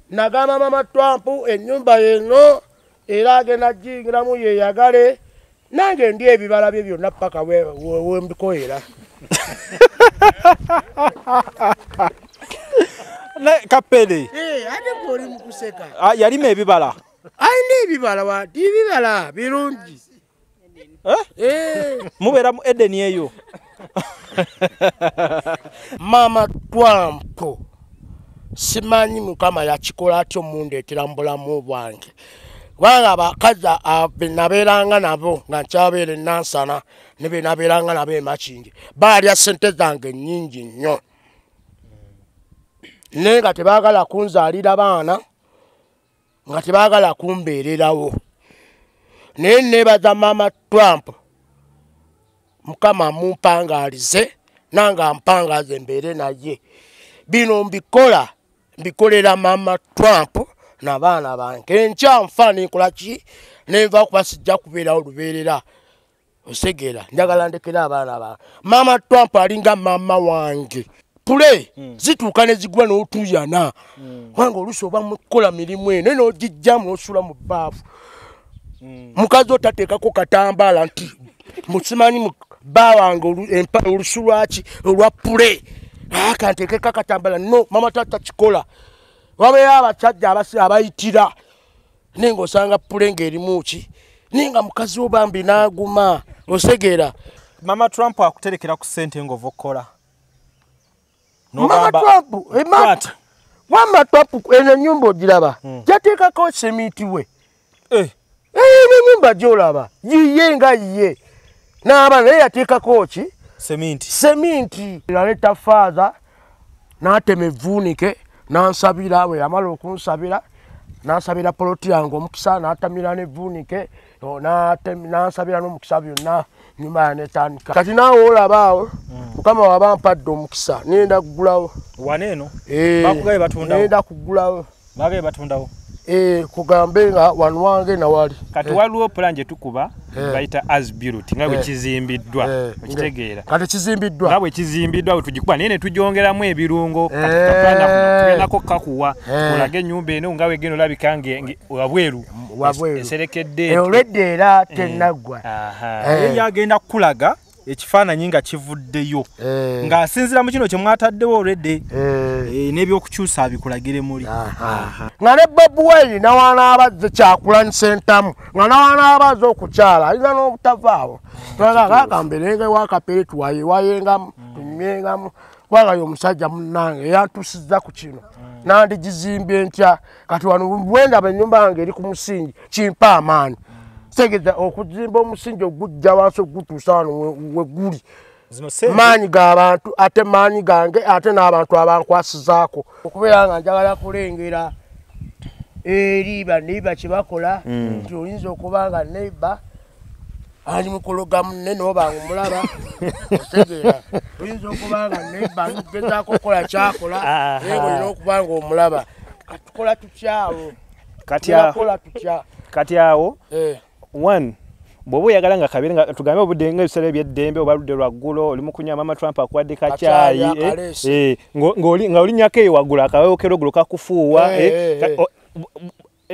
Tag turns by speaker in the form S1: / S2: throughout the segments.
S1: Nagamba Mama Trump ennyumba yeno era agenda giyingiramu yeeyagale, nange ndi ebibala bye byonna paka wembikoera.
S2: Kapere.
S1: Ate gw'oli mu kuseka.
S2: Yalima ebibala.
S1: Alina ebibala wati ebibala birungi.
S2: Mubeera mu Eden eyo.
S1: Mama Trump simanyi Mukama yakikola atyo mundeetera mu bulamu bwange. Kubanga abakazi benabeeranga nabo nga nkyabeera e Nansana ne benabeeranga nabo e Makindye baalya ssente zange nnyingi nnyo. Naye nga tebaagala kunzaalira baana, nga tebaagala kumbeererawo. Naye neebaza Mama Trump, Mukama mumpangaalize nange ampangaaze mbeere naye. Bino mbikola, mbikolera Mama Trump n'abaana bange. Enkya nfa nenkola ki? Nenva kuba sijja kubeerawo lubeerera. Osegeera, njagala ndekere abaana bange. Mama Trump alinga mama wange. Pule zituuka ne zigwa n'otuyana. Kubanga oluusi oba mukola mirimu eno n'ogijjamu n'osula mu bbaafu. Mukazi otateekako katambaala nti musimanyi bba wange olusu lwaki olwa pule. Kanteekeko akatambaala. No, mama tata kikola. Wabeera abasajja abayitira naye ng'osanga pule ng'erimu ki, naye nga mukazi wo bambi n'aguma. Osegeera.
S2: Mama Trump akuterekera ku ssente ng'ova okukola.
S1: Mama Trump, Mama Trump eno ennyumba ogiraba, yateekako seminti we. Eno ennyumba gy'olaba yiye nga yiye n'abaana, naye yateekako ki?
S2: Seminti.
S1: Seminti. Yaleeta faaza n'atema evvuunike n'ansabira. Bwe yamala okunsabira n'ansabira poloti yange omukisa, n'atamira n'evvuunike n'ansabira n'omukisa byonna, nyumba yanetandika. Kati naawe olaba awo, Mukama waba ampadde omukisa, ngenda kugulawo.
S2: Wano eno? Bakugaye batundawo?
S1: Ngenda kugulawo.
S2: Bagaye batundawo?
S1: Kugambe nga wano wange nawali.
S3: Kati waliwo plan gye tukuba bayita as built nga bwe kizimbiddwa, okitegeera.
S1: Kati kizimbiddwa.
S3: Nga bwe kizimbiddwa bwe tugikuba naye ne tugyongeramu ebirungo. Kati tugendako kakuwa olage ennyumba eno nga wegenda olabika wabweru eserekedde.
S1: Olwedde era tennaggwa.
S2: Ye yagenda kukulaga ekifaananyi nga kivuddeyo ng'asinziira mu kino kye mwataddewo olwedde n'ebyokukyusa abikulagire muli.
S1: Nga ne Bobi Wine nawaana Kyagulanyi Ssentamu nga nawaana abazze okukyala alina n'obutavaawo. Agamba wa Kapere tuwayewayengamu tunyumyengamu kubanga ye omusajja munnange eyantuusizza ku kino nandigizimbye ntya. Kati wano bwendaba ennyumba yange eri ku musingi kimpa amaanyi. Tegeza okuzimba omusingi ogujja wansi ogutuusa wano we guli. Maanyi g'abantu ate maanyi gange ate n'abantu abankwasizaako. Okubeera nga njagala kulengera eri baneiba kye bakola, nti oyinza okuba nga neiba ali mukologa munne n'oba nga omulaba. Otegeera. Oyinza okuba nga neiba ali kugezaako okukola ky'akola, naye ng'olina okuba nga omulaba. Kati tukola tutya awo?
S3: Kati awo one, bw'oba oyagala nga kabeere nga tugambe obudde ng'ebiseera eby'eddembe oba ludde lwa ggulo, oli mu kunywa Mama Trump akuwadde kacaayi, nga olinnyako eyo waggulu akawewo k'eroggulo kakufuuwa.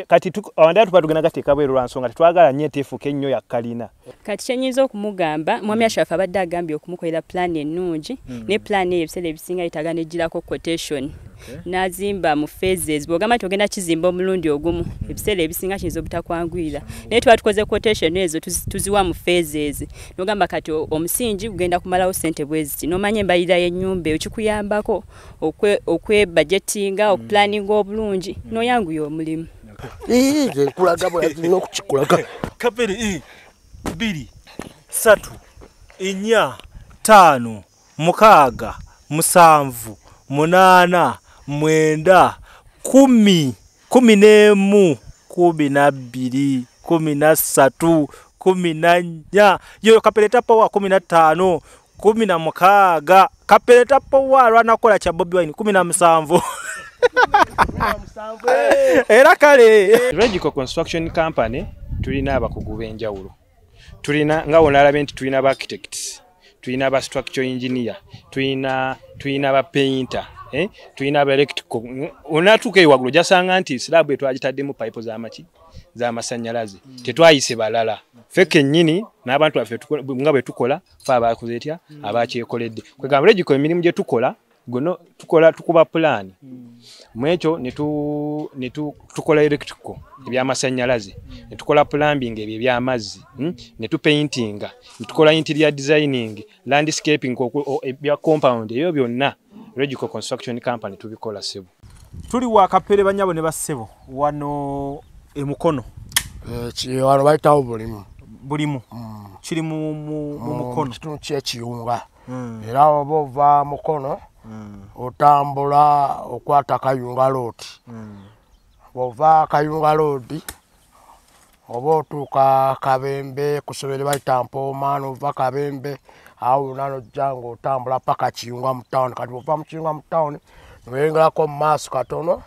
S3: Kati awandala tuba tugenda gateeka bweru lwa nsonga tetwagala nnyo eteefuka ennyo ya kalina.
S4: Kati kye nnyinza okumugamba, Mwami Ashraf abadde agambye okumukolera pulaani ennungi, ne pulaani eyo ebiseera ebisinga yeetaaga n'egirako quotation. N'azimba mu phases. Bw'ogamba nti ogenda kizimba omulundi ogumu, ebiseera ebisinga kiyinza obutakwanguyira. Naye tuba tukoze quotation ezo tuziwa mu phases. N'ogamba kati omusingi gugenda kumalawo ssente bwe ziti. N'omanya embalirira y'ennyumba eyo kikuyambako okwebudgetinga, okupulaninga obulungi, n'oyanguya omulimu.
S1: Nze nkulaga bwe nalina okukikulaga.
S2: Kapere, 2 3 4 5 6 7 8 9 10 11 12 14 yoyo Kapere tapowa 15 16 Kapere tapowa alwanakola kya Bobi Wine 17. Era kale
S3: Regico Construction Company tulina abakugu b'enjawulo. Tulina nga wonalabye nti tulina ba architects, tulina ba structural engineer, tulina ba painter, Tulina aba electrical. Onatuuka eyo waggulu ojasanga nti slab etwagitaddemu pipe z'amaki z'amasannyalaze. Tetwayise balala. Ffe kennyini n'abantu baffe nga bwe tukola ffe abakoze etya abakyekoledde. Kwegamba Regico emirimu gye tukola gono tukola tukuba pulaani. Mu ekyo ne tukola electrical eby'amasannyalaze, ne tukola plumbing ebyo eby'amazzi, ne tupaintinga, ne tukola interior designing, landscaping ebya compound ebyo byonna Regico Construction Company tubikola ssebo.
S2: Tuli wa Kapere banyabo ne bassebo wano e Mukono.
S1: Wano bayitawo bulimu.
S2: Bulimu. Kiri mu Mukono.
S1: Kitundu ky'Ekiyunga. Era oba ova Mukono otambula okwata Kayunga Road. Bw'ova Kayunga Road oba otuuka Kabembe ku ssomero bayita Mpooma, n'ova Kabembe awo wonna n'ojja ng'otambula paka Kiyunga mu tawuni. Kati bw'ova mu Kiyunga mu tawuni n'oyengerako mu maaso katono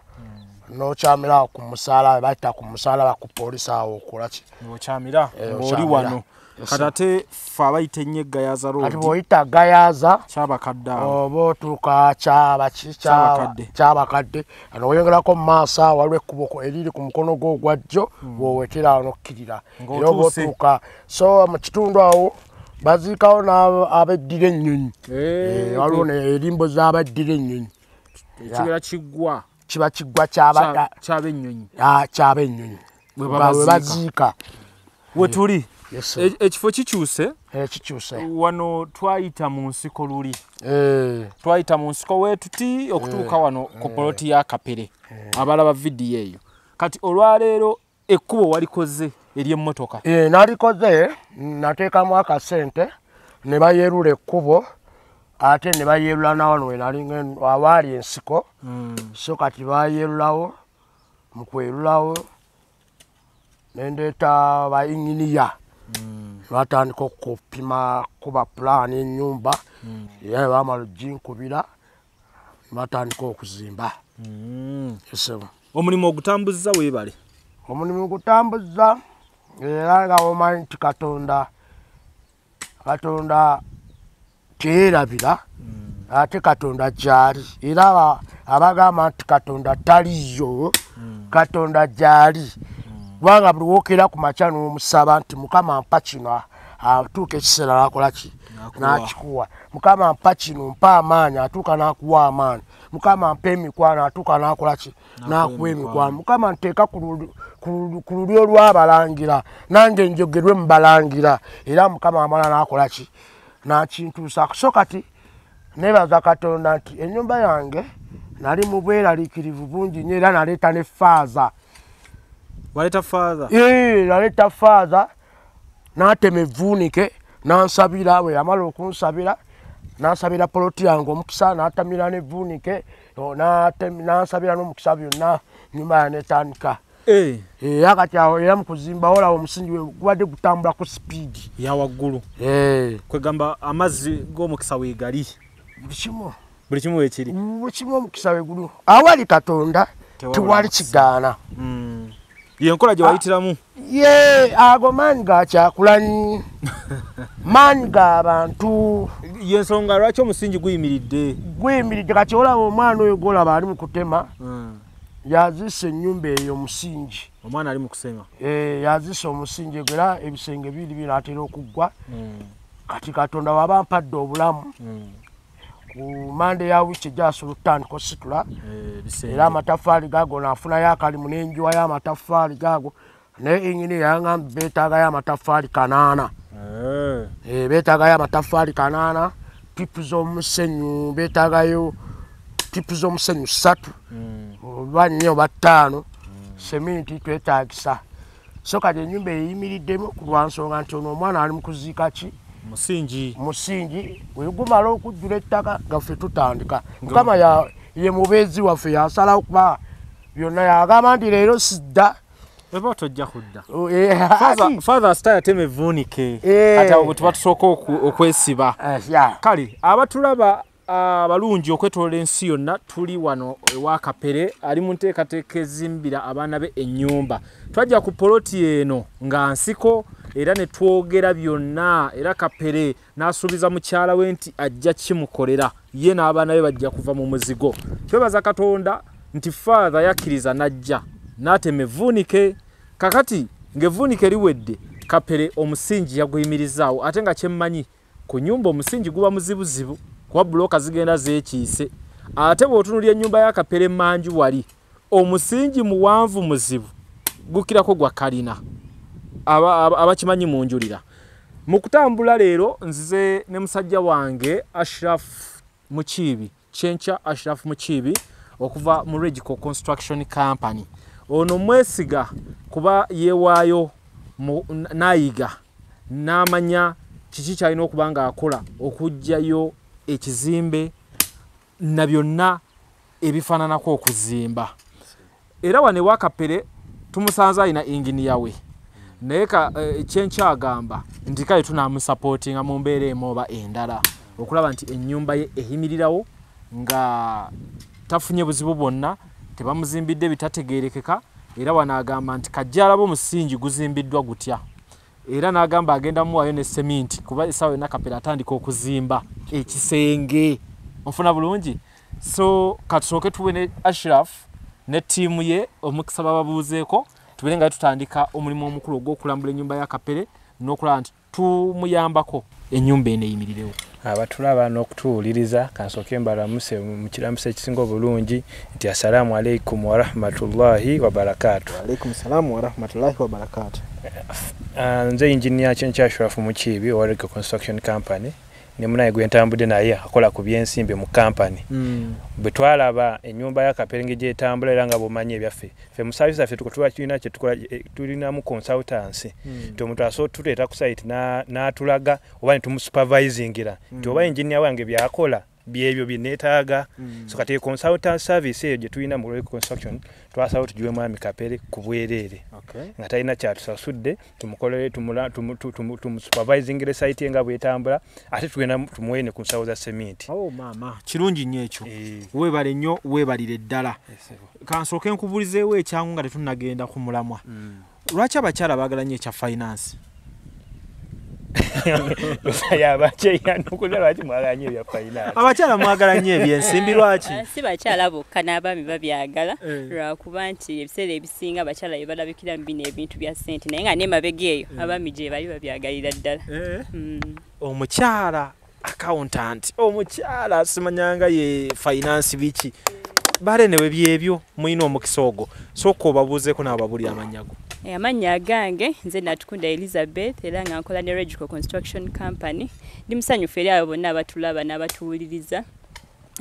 S1: n'okyamira ku musaalaba, bayita ku musaalaba ku poliisi awo okola ki?
S2: N'okyamira ng'oli wano. Kati ate ffe abayita ennyo Gayaza Road.
S1: Kati bw'oyita Gayaza
S2: Kyabakadde awo
S1: oba otuuka Kyabakadde, n'oyengerako mu maaso awo waliwo ekkubo eriri ku mukono gwo ogwa ddyo bw'owetera awo n'okkirira. Era oba otuuka so mu kitundu awo baziikawo n'abeddira ennyonyi. Waliwo erimbo z'abeddira ennyonyi.
S2: Ekibeera kiggwa.
S1: Kiba kiggwa
S2: ky'abennyonyi.
S1: Ky'abennyonyi.
S2: We
S1: baziika.
S2: We tuli. Ekifo kikyuse.
S1: Kikyuse.
S2: Wano twayita mu nsiko luli. Twayita mu nsiko weetuti okutuuka wano ku poloti ya Kapere. Abalaba vidiyo eyo. Kati olwaleero ekkubo walikoze ery'emmotoka.
S1: Nalikoze nateekamu akasente ne bayerula ekkubo ate ne bayerula na wano we nali awaali ensiko. So kati bayerulawo mu kwerulawo ne ndeeta ba inginiya. Batandika okupima kuba pulaani ennyumba era bamala oginkubira batandika okuzimba.
S2: Omulimu ogutambuzza weebale.
S1: Omulimu gutambuzza era nga omanyi nti Katonda teyerabira ate Katonda gy'ali. Era abagamba nti Katonda taliyo, Katonda gy'ali. Kubanga buli w'okeera ku makya n'omusaba nti Mukama mpa kino, atuuka ekiseera n'akola ki? N'akikuwa. Mukama mpa kino, mpa amaanyi, atuuka n'akuwa amaanyi. Mukama mpa emikwano, atuuka n'akola ki? N'akuwa emikwano. Mukama nteeka ku lulyo lw'abalangira, nange njogerwe mu balangira. Era Mukama amala n'akola ki? N'akintuusaako. So kati neebaza Katonda nti ennyumba yange nali mu bweraliikirivu bungi nnyo era naleeta ne faaza.
S2: Waleeta faaza?
S1: Naleeta faaza n'atema evvuunike n'ansabira. Bwe yamala okunsabira n'ansabira poloti yange omukisa, n'atamira n'evvuunike n'ansabira n'omukisa byonna ennyumba yange n'etandika. Era kati awo era mu kuzimba olaba omusingi gubadde gutambula ku sipiidi
S2: ya waggulu. Kwegamba amazzi g'omukisa weegali.
S1: Buli kimu.
S2: Buli kimu weekiri.
S1: Buli kimu omukisa weeguli. Awali Katonda tewali kigaana.
S2: Yenkola gye wayitiramu.
S1: Ye ago maanyi ga Kyagulanyi, maanyi g'abantu.
S2: Yensonga lwaki omusingi guyimiridde?
S1: Guyimiridde kati olaba omwana oyo gw'olaba ali mu kutema yazisa ennyumba eyo omusingi.
S2: Omwana ali mu kusema.
S1: Yazisa omusingi era ebisenge biri binaatera okuggwa. Kati Katonda waba ampadde obulamu ku mande ya wiiki ejja asobola okutandika ositula. Era amataffaali gaago naafunayo akalimu n'enjuwa y'amataffaali gaago. Naye inginiya yangambye beetaagayo amataffaali 8. Beetaagayo amataffaali 8, tipu z'omusenyu beetaagayo tipu z'omusenyu 3 oba 4 oba 5, seminti twetaagisa. So kati ennyumba eyimiriddemu ku lwa nsonga nti ono omwana ali mu kuziika ki?
S2: Musingi.
S1: Musingi bwe gumala okujjula ettaka nga ffe tutandika. Mukama ye mubeezi waffe yasalawo kuba byonna yagamba nti leero sidda.
S2: Oba tojja kudda. Father Star yatema evvuunike. Kati awo bwe tuba tusooka okwesiba. Kale abatulaba abalungi okwetoloola ensi yonna tuli wano ewa Kapere ali mu nteekateeka ezimbira abaana be ennyumba. Twajja ku poloti eno nga nsiko era ne twogera byonna era Kapere n'asuubiza mukyala we nti ajja kimukolera. ye n'abaana be bajja kuva mu muzigo. Twebaza Katonda nti Father yakkiriza n'ajja n'atema evvuunike. Kakati ng'evvuunike liwedde, Kapere omusingi yaguyimirizaawo, ate nga kyemmanyi ku nnyumba omusingi guba muzibuzibu kuba bulooka zigenda zeekiise. Ate bw'otunuulira ennyumba ya Kapere emmanju wali, omusingi muwanvu muzibu gukirako gwa kalina. Abakimanyi munjulira. Mu kutambula leero nzize ne musajja wange Ashraf Mukiibi, Kyenkya Ashraf Mukiibi okuva mu Regico Construction Company. Ono mwesiga kuba yeewaayo n'ayiga n'amanya kiki ky'alina okuba ng'akola okuggyayo ekizimbe na byonna ebifaananako okuzimba. Era wano ewa Kapere tumusanze alina inginiya we, naye Kyenkya agamba nti kale tunaamusapootinga mu mbeera emu oba endala okulaba nti ennyumba ye eyimirirawo nga tafunye buzibu bwonna, tebamuzimbidde bitategeerekeka. Era wano agamba nti kajja alaba omusingi guzimbiddwa gutya, era n'agamba agenda muwaayo ne seminti kuba essaawa yonna Kapere atandika okuzimba ekisenge. Onfuna bulungi? So katusooke tuwe ne Ashraf ne ttiimu ye omukisa bababuuzeeko, tubeere nga tutandika omulimu omukulu ogw'okulambula ennyumba ya Kapere n'okulaba nti tumuyambako ennyumba eno eyimirirewo.
S3: Abatulaba n'okutuwuliriza, kansooke mbalamuse mu kiramuso ekisinga obulungi nti assalaamu alaikum warahmatullahi wabarakaatu.
S2: Waalaikum salaamu warahmatullahi wabarakaatu.
S3: Nze Engineer Kyenkya Ashraf Mukiibi owa Regico Construction Company, ne munaye gwe ntambudde naye akola ku byensimbi mu kampani. Bwe twalaba ennyumba ya Kapere gy'etambula era nga bw'omanyi ebyaffe, ffe mu service yaffe tuba tulina kye tukola, tulinamu consultancy nti omuntu asobola tuleeta ku site n'atulaga oba ne tumusupervisingira nti oba engineer wange by'akola byebyo bye neetaaga. So kati consultant service eyo gye tulina mu Regico Construction twasalawo tugiwe mwami Kapere ku bwereere, nga talina kyatusasudde, tumukolere tumusupervisingire site nga bwetambula, ate tugenda tumuwe ne ku nsawo za seminti.
S2: Oh maama, kirungi nnyo ekyo. Weebale nnyo, weebalire ddala. Kansooke nkubulizeewo ekyangu nga tetunnagenda ku mulamwa. Lwaki abakyala baagala nnyo ekya finance? Abakyala mwagala nnyo ebyensimbi lwaki?
S4: Si bakyala bokka, n'abaami babyagala, lwakuba nti ebiseera ebisinga abakyala be balabikira mu bino ebintu bya ssente, naye nga n'emabega eyo abaami gye bali babyagalira ddala.
S2: Omukyala accountant, omukyala simanyanga ye finance biki, balenewe byebyo mulina omukisa ogwo. Sooka obabuuzeeko n'ababulira amannya go.
S4: Amannya agange nze Natukunda Elizabeth, era nga nkola ne Regico Construction Company. Ndi musanyufu eri abo bonna abatulaba n'abatuwuliriza.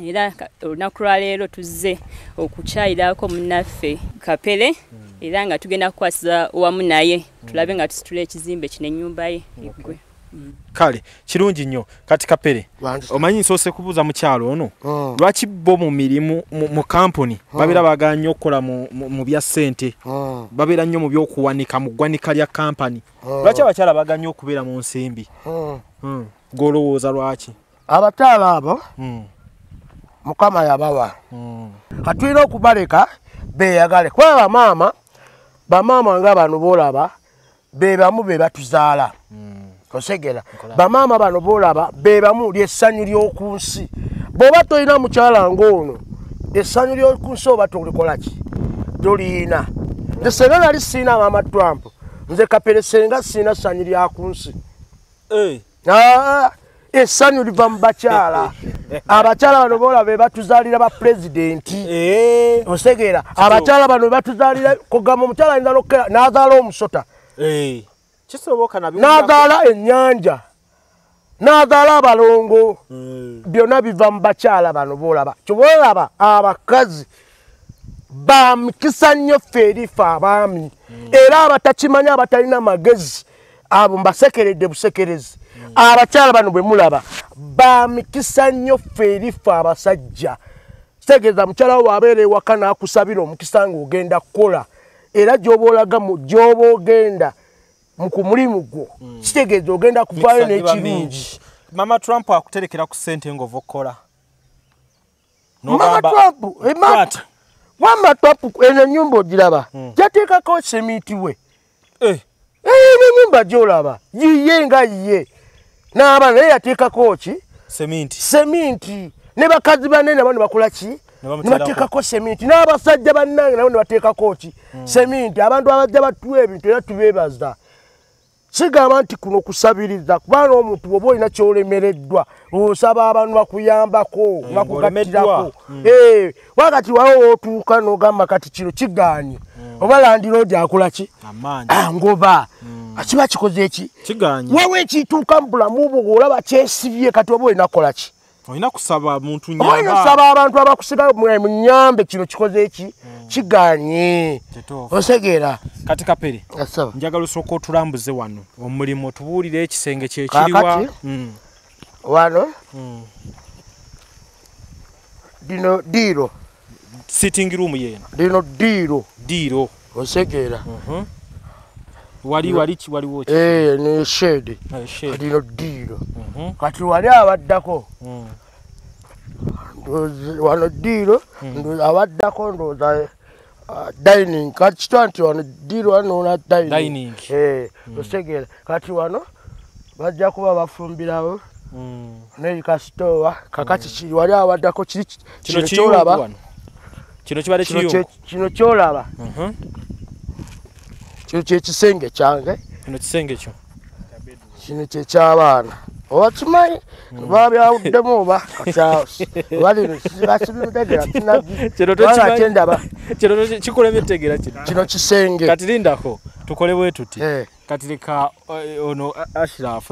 S4: Era olunaku lwaleero tuzze okukyayirako munnaffe Kapere, era nga tugenda kukwasiza wamu naye tulabe nga tusitula ekizimbe kino ennyumba ye eggwe.
S2: Kale kirungi nnyo. Kati Kapere, omanyi nsoose kubuuza mukyalo ono, lwaki bo mu mirimu mu kampuni babeera baagala nnyo okukola mu bya ssente, babeera nnyo mu by'okuwanika mu ggwanika lya kampani? Lwaki abakyala baagala nnyo okubeera mu nsimbi? Gw'olowooza lwaki?
S1: Abakyala abo Mukama yabawa, katulina okubaleka beeyagale, kuba bamaama nga bano boolaba be bamu be batuzaala. Osegera bamaama bano boolaba be bamu ly'essanyu ly'oku nsi. Bw'oba tolina mukyala ng'ono, essanyu ly'oku nsi oba tolikola ki? Tolina. Nze senga nali siina Maama Trump, nze Kapere senga siina ssanyu lya ku nsi. Essanyu liva mu bakyala. Abakyala bano boolaba be batuzaalira ba pulezidenti. Osegera abakyala bano be batuzaalira, kugamba omukyala ayinza n'okukera n'azaala omusota, n'azaala ennyanja, n'azaala abalongo. Byonna biva mu bakyala bano boolaba. Kyoboolaba abakazi ba mikisa nnyo ffe eri ffe abaami, era abatakimanya abatalina magezi abo mbasekeredde busekerezi. Abakyala bano bwe mulaba ba mikisa nnyo ffe eri ffe abasajja. Kitegeeza mukyala wo bw'abeera ewaka n'akusabira omukisa ng'ogenda kukola, era gy'oba olaga gy'oba ogenda ku mulimu gwo, kitegeeza ogenda kuvaayo n'ekirungi.
S2: Mama Trump akuterekera ku ssente ng'ova okukola.
S1: Mama Trump, Mama Trump eno ennyumba ogiraba, yateekako seminti we. Eno ennyumba gy'olaba yiye nga yiye, n'abaana naye yateekako ki?
S2: Seminti.
S1: Seminti. Ne bakazi banene nabo ne bakola ki? Ne bateekako seminti. N'abasajja bannange nabo ne bateekako ki? Seminti. Abantu abajja batuwa ebintu era tubeebaza. Sigamba nti kuno kusabiriza kubanga omuntu bw'oba olina ky'olemereddwa osaba abantu bakuyambako bakugattirako. Wakati wawo otuuka n'ogamba kati kino kigaanye oba landiroodi akola ki? Ngoba kiba kikoze eki? Wewe ekituuka mu bulamu bwo ng'olaba kyesibye kati oba olina kukola ki?
S2: Olina kusaba muntu nnyamba.
S1: Olina kusaba abantu abakusiga munyambe kino kikoze eki? Kigaanye. Osegeera.
S2: Kati Kapere, njagala osooka otulambuze wano omulimu otubuulire ekisenge kye kiriwa.
S1: Wano dino ddiiro.
S2: Sitting room yeno.
S1: Dino ddiiro.
S2: Ddiiro.
S1: Osegeera.
S2: Wali waliwo ki?
S1: Ne shade. Dino ddiiro. Kati wali abaddako. Wano ddiiro abaddako ndowooza dining. Kati kitwa nti wano ddiiro wano na dining. Osegeera. Kati wano bajja kuba bafumbirawo. Ne kasitowa kakati kiri wali abaddako kiri kino kyolaba.
S2: Kino kibadde kiyungu.
S1: Kino kyolaba. Kino kyekisenge kyange.
S2: Kino kisenge kyo.
S1: Kino kyeky'abaana. Oba kimanyi babyawuddemu oba
S2: kino kikulema ettegeera kino.
S1: Kino kisenge.
S2: Kati lindako tukole bwe tuti. Kati leka ono Ashraf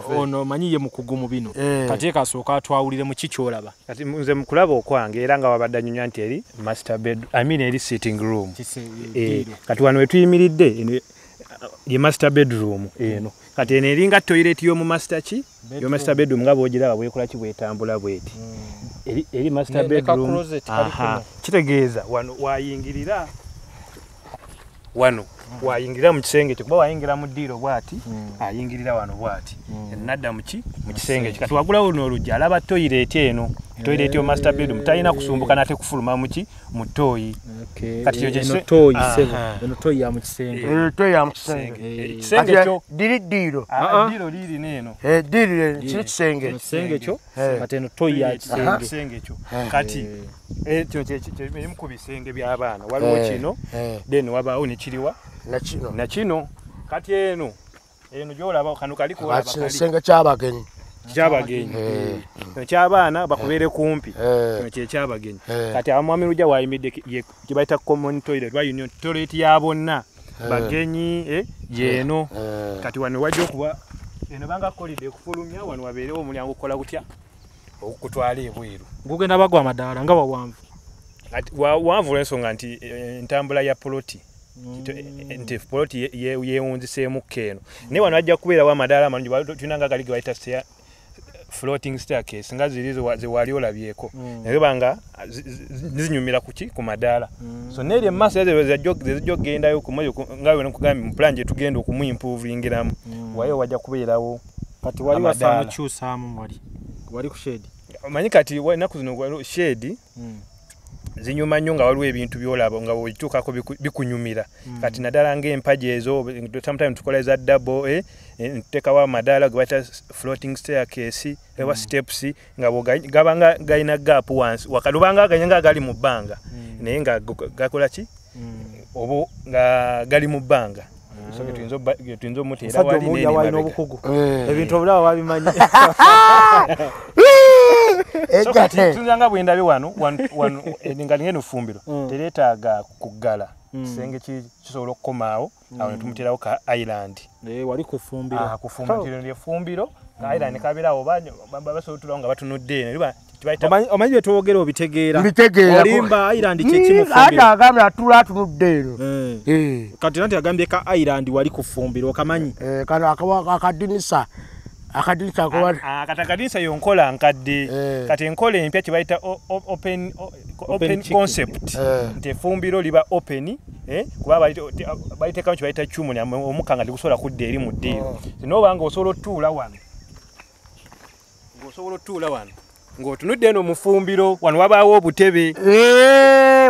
S2: ono manyi ye mukugu mu bino. Kati leka asooka atwawulire mu ki ky'olaba.
S3: Kati nze mukulaba okwange era nga wabadde annyumya nti eri master bed, I mean eri sitting room. Kati wano we tuyimiridde ye master bedroom eno. Kati eno eringa toilet y'omu master ki? Yo master bedroom nga bw'ogiraba bwekola ki bwetambula bweti. Eri master bedroom. Kitegeeza wano wayingirira. Wano wayingirira mu kisenge kyo kuba wayingira mu ddiiro bw'ati ayingirira wano bw'ati nadda mu ki mu kisenge kyo. Kati wagulawo luno oluggi alaba toilet eno. Toilet yo master bedroom talina kusumbuka nate kufuluma mu ki mu toyi. Kati eno
S2: toyi sebo eno toyi ya mu kisenge.
S1: Toyi ya mu kisenge.
S3: Ekisenge kyo
S1: diri ddiiro.
S3: Ddiiro liri n'eno.
S1: Ddiiro kiri kisenge.
S2: Kisenge kyo kati eno toyi ya kisenge.
S3: Kisenge kyo. Kati kino kyerimu ku bisenge by'abaana waliwo kino then wabaawo ne kiriwa na kino. Kati eno gy'olaba kano kaliko olaba
S1: kali. Kisenge ky'abagenyi.
S3: Ky'abagenyi. Kino ky'abaana bakubeere kumpi. Kino kye ky'abagenyi. Kati omwami Lujja wayimiridde kye bayita common toilet oba union toilet ya bonna bagenyi yeeno. Kati wano wajja okuba eno banga kolidde ekufulumya wano wabeerewo omulyango okukola gutya okutwala ebweru.
S2: Gugenda bagwa amadaala nga wawanvu.
S3: Kati wawanvu olw'ensonga nti entambula ya poloti nti poloti yeewunziseemukko eno. Naye wano wajja kubeerawo amadaala amalungi tulina nga gali ge bayita floating staircase nga ziri ze wali olabyeko. Naye banga zinyumira ku ki ku madaala. So n'eri emmaaso zijja okugendayo nga bwe nkugambye mu plan gye tugenda okumuimprovingiramu. Wayo wajja kubeerawo.
S2: Kati wali wasaana okyusaamu wali ku shade.
S3: Omanyi kati ennaku zino shade zinyuma nnyo nga waliwo ebintu by'olaba nga bw'ogituukako bikunyumira. Kati naddala ng'empagi ezo sometimes tukola eza double ntuteekawo amadaala ge bayita floating staircase oba steps nga gabanga galina gap wansi wakalubanga nga gali mu bbanga naye nga gakola ki oba nga gali mu bbanga. So tuyinza omuteera wali n'emabega.
S2: Obukugu ebintu obulaba wabimanyi.
S3: So kati tunza nga bwe ndabye wano nga ngeno ffumbiro tereetaaga kuggala. Kisenge kisobola okukomaawo awo ne tumuteerawo ka island.
S2: Wali ku ffumbiro.
S3: Ku ffumbiro lye ffumbiro ka island kabeerawo basobola otuulawo nga batunudde eno.
S2: Omanyi bye twogera obitegeera. Olimba island kye kimu
S1: fumbiro. Ate agambye atuula atunudde eno.
S2: Kati nanti agambye ka island wali ku ffumbiro okamanyi.
S1: Kano akadinisa. Akadinisa kowa.
S3: Kati akadinisa yo nkola nkadde. Kati enkola empya kye bayita open concept. Nti effumbiro liba open kuba baliteekamu kye bayita chumuni omukka nga tegusobola kudda eri mu ddiiro. N'oba nga osobola otuula wano. Ng'osobola otuula wano. Ng'otunudde eno mu ffumbiro wano wabaawo obutebe.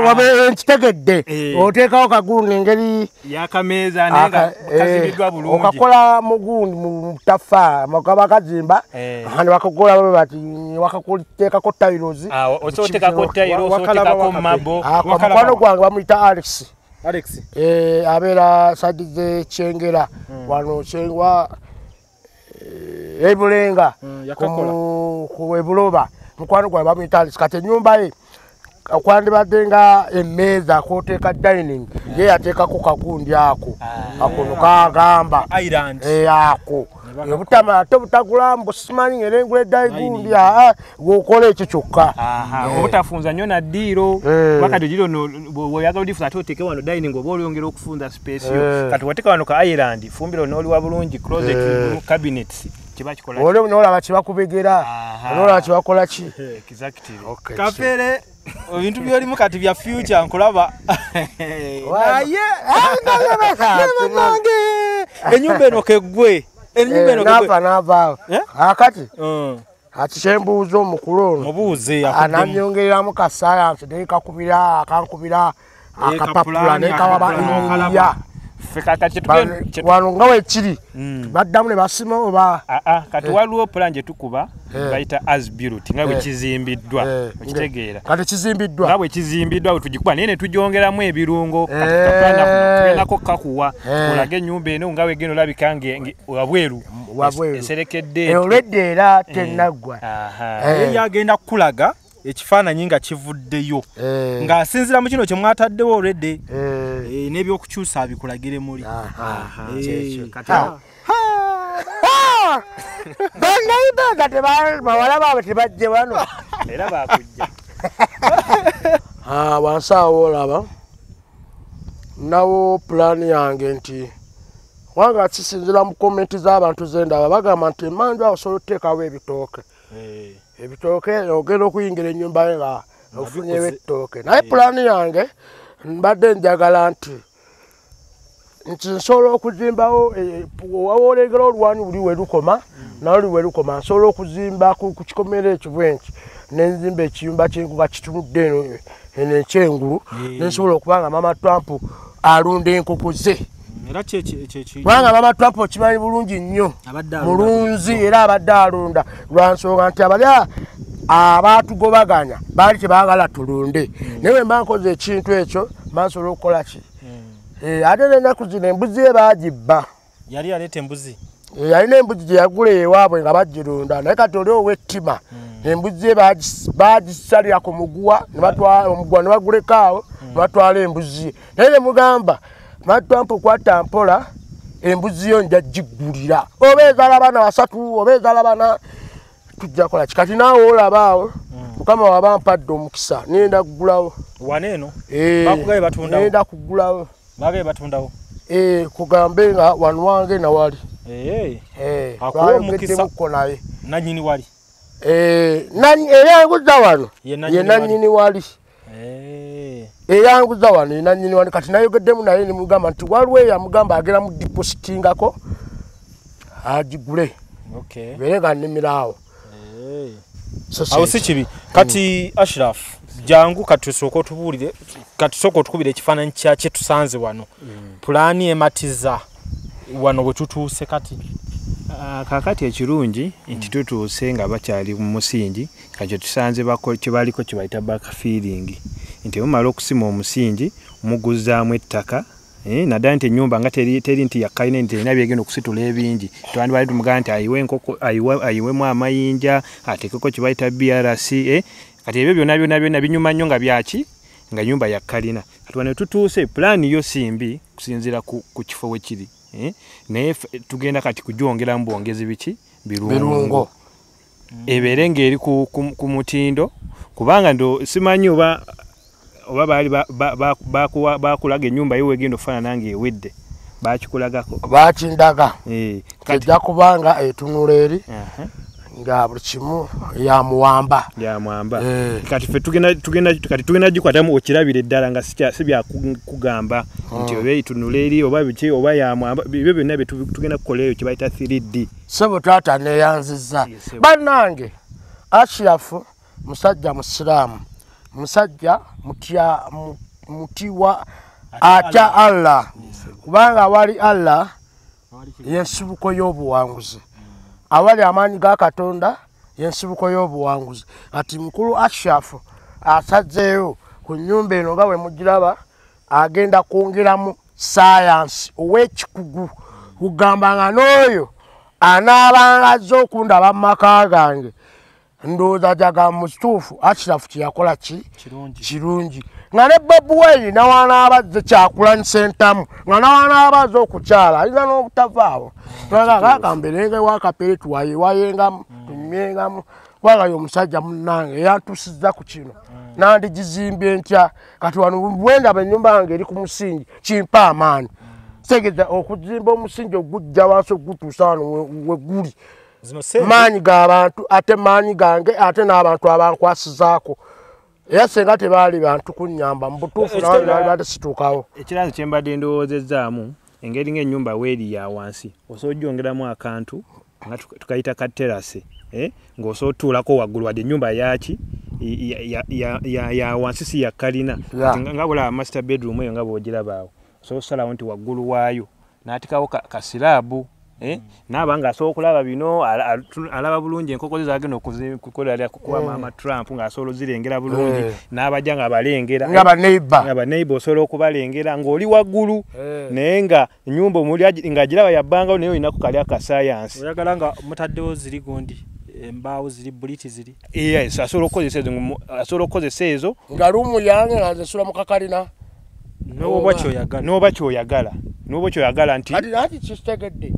S1: Wabe nkitegedde. Oteekawo kagundi engeri
S3: y'akameeza naye nga kazimbiddwa bulungi.
S1: Okakola mugundi mu ttafa kaba kazimba ne bakakola babe bati wakakuteekako tiles.
S3: Osoteekako tiles, osoteekako mabo.
S1: Mukwano gwange bamuyita Alex.
S2: Alex.
S1: Abeera side ze Kyengera wano Kyengwa Ebulenga ku Ebuloba. Mukwano gwange bamuyita Alex. Kati ennyumba ye kwandibadde nga emmeeza kwoteeka dining ye yateekako kagundi ako ako kagamba ako obutama ate obutagula mbu simanyi era engula eddaigundi gwokola ekyo kyokka
S3: obutafunza nnyo na ddiiro wakati ogiri ono bw'oyagala odifunza ate oteeke wano dining oba olyongera okufunza space yo kati wateeka wano ka island fumbiro n'oliwa bulungi closet cabinets kiba kikola
S1: oli n'olaba kibakubegera n'olaba kibakola ki.
S3: Exactly.
S2: Kafere ebintu byolimu kati bya future nkulaba naye nange ennyumba eno keggwe ennyumba eno
S1: keggwe nava akati ati kyembuuza omukulu ono
S2: mubuuze
S1: ananyongereramu ka science naye kakubira akankubira akapapula naye kawaba eniya wano nga wekiri baddamu ne basima oba
S3: kati waliwo plan gye tukuba bayita as built nga bwe kizimbiddwa okitegeera
S1: kati kizimbiddwa
S3: nga bwe kizimbiddwa bwe tugikuba naye ne tugyongeramu ebirungo kati tugendako kakuwa olage ennyumba eno nga wegenda olabika wabweru eserekedde
S1: olwedde era tennaggwa
S2: yagenda kukulaga ekifaananyi nga kivuddeyo ng'asinziira mu kino kye mwataddewo already n'ebyokukyusa abikulagire muli.
S1: Bannayuganda bawala baabwe tebajje wano
S3: era baakujja.
S1: Wansi awo olaba nawo pulaani yange nti wanga kisinziira mu komenti z'abantu ze ndaba bagamba nti emmanju awo osobola okuteekawo ebitooke. Ebitooke ogenda okuyingira ennyumba ye nga ofunyewo ettooke naye pulaani yange mbadde njagala nti nsobola okuzimbawo wawoolengera olwanyi buli we lukoma naluli we lukoma nsobola okuzimba ku kikomera ekyo bwe nti nenzimba ekiyumba kyenkuba kitunudde eno ekyengulu nensobola okuba nga Mama Trump alunda enkoko ze. Kubanga Mama Trump okimanyi bulungi nnyo mulunzi era abadde alunda lwa nsonga nti abali abaatugobaganya baali tebaagala tulunde naye bwe mba nkoze ekintu ekyo mba nsobola okukola ki ate n'ennaku zino embuzi ye baagibba.
S2: Yali aleeta embuzi
S1: yalina embuzi gye yagula ewaabwe nga bagirunda naye kati oli ow'ettima embuzi ye bagisalira ku muguwa omuguwa ne baguleka awo ne batwala embuzi ye naye ne mugamba Mama Trump kwata mpola embuzi yo nja giggulira oba ezaala baana basatu oba ezaala bana tujja kola ki kati naawe olaba awo Mukama waba mpadde omukisa nenda kugulawo
S2: wano eno bakugaye batundawo
S1: nenda kugulawo
S2: bagaye batundawo
S1: kugambe nga wano wange nawali
S2: akuwa omukisa
S1: naye
S2: nannyini wali
S1: eyanguza wano ye nannyini wali eyanguza wano nannyini wali kati nayogeddemu naye nemugamba nti waliwo eyamugamba agera mu depositingako agigule beere nga nnimiraawo
S2: awo si kibi. Kati Ashraf jangu kati tusooke otubuulire kati tusooke otukubire ekifaananyi kya kye tusanze wano pulaani ematiza wano bwe tutuuse kati.
S3: Kaakati ekirungi nti tutuuse nga bakyali mu musingi kati tusanze kye baliko kye bayita backfilling nti mumala okusima omusingi muguzaamu ettaka naddala nti ennyumba nga teri nti yakkalina nti erina byegenda okusitula ebingi twandibadde tumugamba nti ayiwe enkoko ayiwemu amayinja ateekeko kye bayita BRC kati ebyo byonna byonna byonna binyuma nnyo nga byaki nga nnyumba yakkalina kati wano tutuuse pulaani yo si mbi kusinziira ku kifo we kiri naye tugenda kati kugyongeramu bwongezi biki birungo ebeere ng'eri ku mutindo kubanga ndo simanyi oba baali bakulaga ennyumba yo wegenda ofaanana ng'ewedde bakikulagako
S1: bakindaga ejja kubanga etunula eri nga buli kimu yamuwamba
S3: kati ffe tugenda gikwatamu okirabira eddala nga si byakugamba nti oba etunula eri oba biki oba yamwamba ebyo byonna bye tugenda kukola eyo kye bayita 3D.
S1: Ssebo taata neeyanzizza bannange. Ashirafu musajja musiraamu Musajja mutiwa atya Allah, kubanga awali Allah yensibuko y'obuwanguzi, awali amaanyi ga Katonda yensibuko y'obuwanguzi. Ati mukulu Ashraf asazeeyo ku nnyumba eno nga bwe mugiraba, agenda kwongeramu sayansi ow'ekikugu, kugamba nga n'oyo anaabanga azze okundaba mu maka gange ndowooza jaga mu kituufu Ashraf kye yakola kirungi. Nga ne Bobi Wine nawaana abazze Kyagulanyi Ssentamu, nga nawaana abazze okukyala alina n'obutavaawo, kakamberenga ewakapere tuwayewayengamu tunywengamu, kubanga ye omusajja munnange yantuusizza ku kino, nandigizimbye ntya. Kati wano bwendaba ennyumba yange eri ku musingi kimpa amaanyi, kitegeeza okuzimba omusingi ogujja wansi ogutuusa wano we guli, maanyi g'abantu ate maanyi gange ate n'abantu abankwasizaako. Era senga tebaali bantu kunnyamba mu butuufu, nawe baali situukawo.
S3: Ekiraazo kye mbadde ndowoozezaamu, engeri ng'ennyumba weeri ya wansi, osobola ogyongeramu akantu nga tukayita ka terase, ng'osobola otuulako waggulu, wadde ennyumba yaki ya wansi si ya kalina, nga bw'olaba master bedroom eyo nga bw'ogiraba awo, osobola osalawo nti waggulu waayo n'ateekawo kasilaabu, naaba ng'asobola okulaba bino, alaba bulungi enkoko ze zagenda okukolera kukuba Maama Trump, ng'asobola ozirengera bulungi, n'abajja ng'abalengera
S1: nga
S3: baneighbor, osobola okubalengera ng'oli waggulu, naye nga ennyumba omuli ng'agiraba yabbangawo, naye olinaku kali akasayansi.
S2: Oyagala nga mutaddewo ziri gundi embaawo ziri buliti ziri.
S3: Yes, asobola okukozesa ezo
S1: nga lumu yange nga nze nsula mu kakalina.
S2: N'oba ky'oyagala,
S3: n'oba ky'oyagala nti
S1: kati nati kitegedde.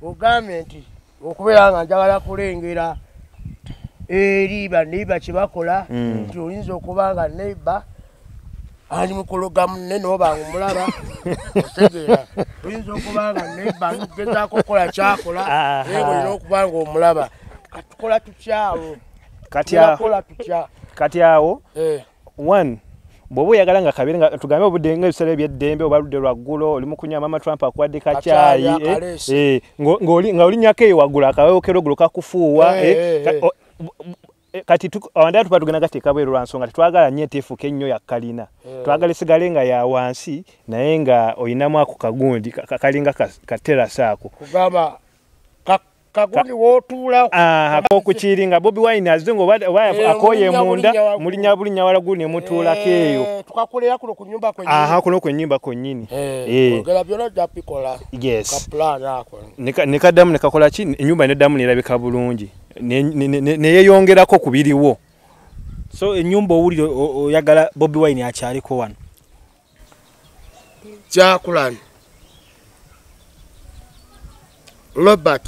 S1: Ogambye nti okubeera nga njagala kulengera eri baneighbor kye bakola, nti oyinza okuba nga neighbor ali mukuloga munne n'oba nga omulaba, otegeera. Oyinza okuba nga neighbor ali kugezaako okukola ky'akola, naye olina okuba nga omulaba. Katukola tutya awo?
S3: Kati awo one, bw'oba oyagala nga kabeere nga tugambe obudde ng'ebiseera eby'eddembe oba ludde lwaggulo, oli mu kunywa, Maama Trump akuwadde kacaayi, nga olinnyako eyo waggulu akawewo k'eroggulo kakufuuwa. Kati awandala tuba tugenda gateeka bweru lwa nsonga, tetwagala nnyo eteefuka ennyo ya kalina, twagala esigale nga ya wansi, naye nga oyinamu ako kagundi kalinga katerasi ako,
S1: kugamba kagundi w'otuula
S3: ak'okukiiri nga Bobi Wine azze nga oba akooye munda, mulinnya bulinnya waggulu ne mutuulako eyo.
S1: Tukakolera kuno ku nnyumba kwennyini.
S3: Kuno ku nnyumba kwennyini.
S1: Ogera byonna ojja bikola.
S3: Yes.
S1: Ka plan ako.
S3: Ne kaddamu ne kakola ki, ennyumba neddamu n'erabika bulungi, ne yeeyongerako ku biriwo.
S2: So ennyumba owulira oyagala Bobi Wine akyaliko wano?
S1: Kyagulanyi Robert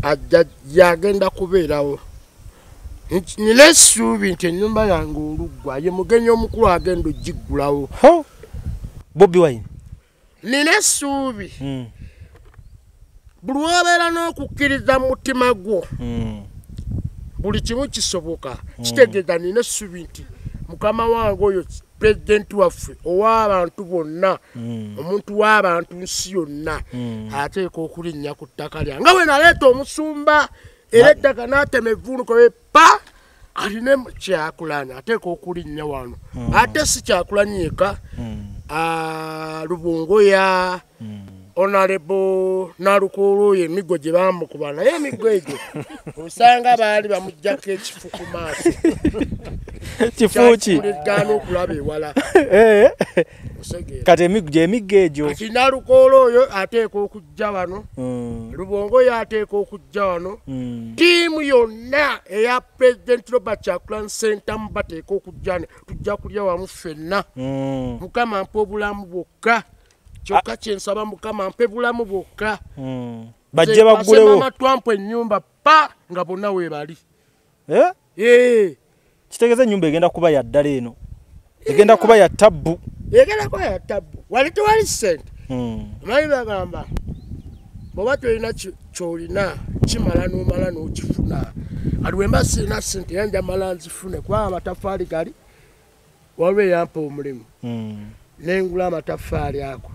S1: ajja yagenda kubeerawo. Nina essuubi nti ennyumba yange oluggwa ye mugenyi omukulu agenda ogiggulawo.
S2: Bobi Wine.
S1: Nina essuubi. Buli lw'obeera n'okukkiriza mu mutima gwo, buli kimu kisoboka. Kitegeeza nina essuubi nti mukama wange oyo pulezidenti waffe ow'abantu bonna, omuntu w'abantu nsi yonna, ateeka okulinnya ku ttaka lyange. Nga bwe naleeta omusumba era ettaka n'atema evvuunuko pa, alina Kyagulanyi ateeka okulinnya wano. Ate si Kyagulanyi yekka, Lubongoya, Honorable Nalukolo oyo emiggo gye baamukuba, naye emiggo egyo osanga baali bamuggyako ekifu ku maaso.
S2: Kifu ki?
S1: Gaana okulaba ewala.
S2: Kati emiggo egyo.
S1: Kati Nalukolo oyo ateeka okujja wano, Lubongoya ateeka okujja wano, ttiimu yonna eya Pulezidenti Robert Kyagulanyi Ssentamu bateeka okujja, tujja kulya wamu ffenna. Mukama mpa obulamu bwokka, kyokka kye nsaba Mukama mpe bulamu bwokka.
S2: Bajje baggulewo.
S1: Maama Trump ennyumba pa nga bonna weebali.
S2: Kitegeeza ennyumba egenda kuba ya ddala eno. Egenda kuba ya tabbu.
S1: Egenda kuba ya tabbu. Wali tewali ssente. Omanyi bagamba bw'oba tolina ky'olina kimala n'omala n'okifuna. Kati bwe mba sirina ssente era njamala nzifune, kubanga amataffaali gali waliwo eyampa omulimu. Nengula amataffaali ago.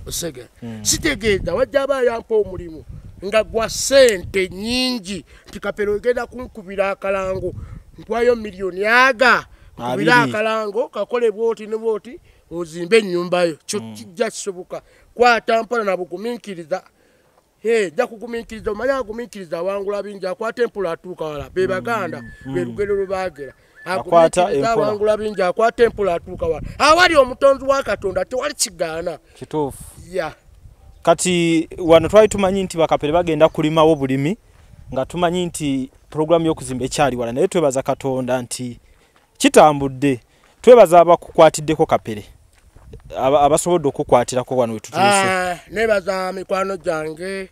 S1: Osegera. Sitegeeza wajja aba yampa omulimu nga gwa ssente nnyingi nti Kapere ogenda kunkubira akalango ntwayo miliyoni aga Kubira akalango kakole bwoti ne bwoti ozimbe ennyumba yo. Kyo kijja kisoboka. Kwata mpola na bugumiikiriza. Jja kugumiikiriza, omanye agumiikiriza awangula bingi, akwata empola atuuka wala. Be Baganda, be lugero lwe baagera. Agumiikiriza awangula bingi, akwata empola atuuka wala. Awali omutonzi wa Katonda tewali kigaana.
S2: Kituufu.
S1: Yeah.
S2: Kati wano twali tumanyi nti bakapere bagenda kulimawo bulimi, nga tumanyi nti programu y'okuzimba ekyali wala, naye twebaza Katonda nti kitambudde. Twebaza abakukwatiddeko Kapere, abasobodde okukwatirako wano we tutuuse.
S1: Nebaza mikwano gyange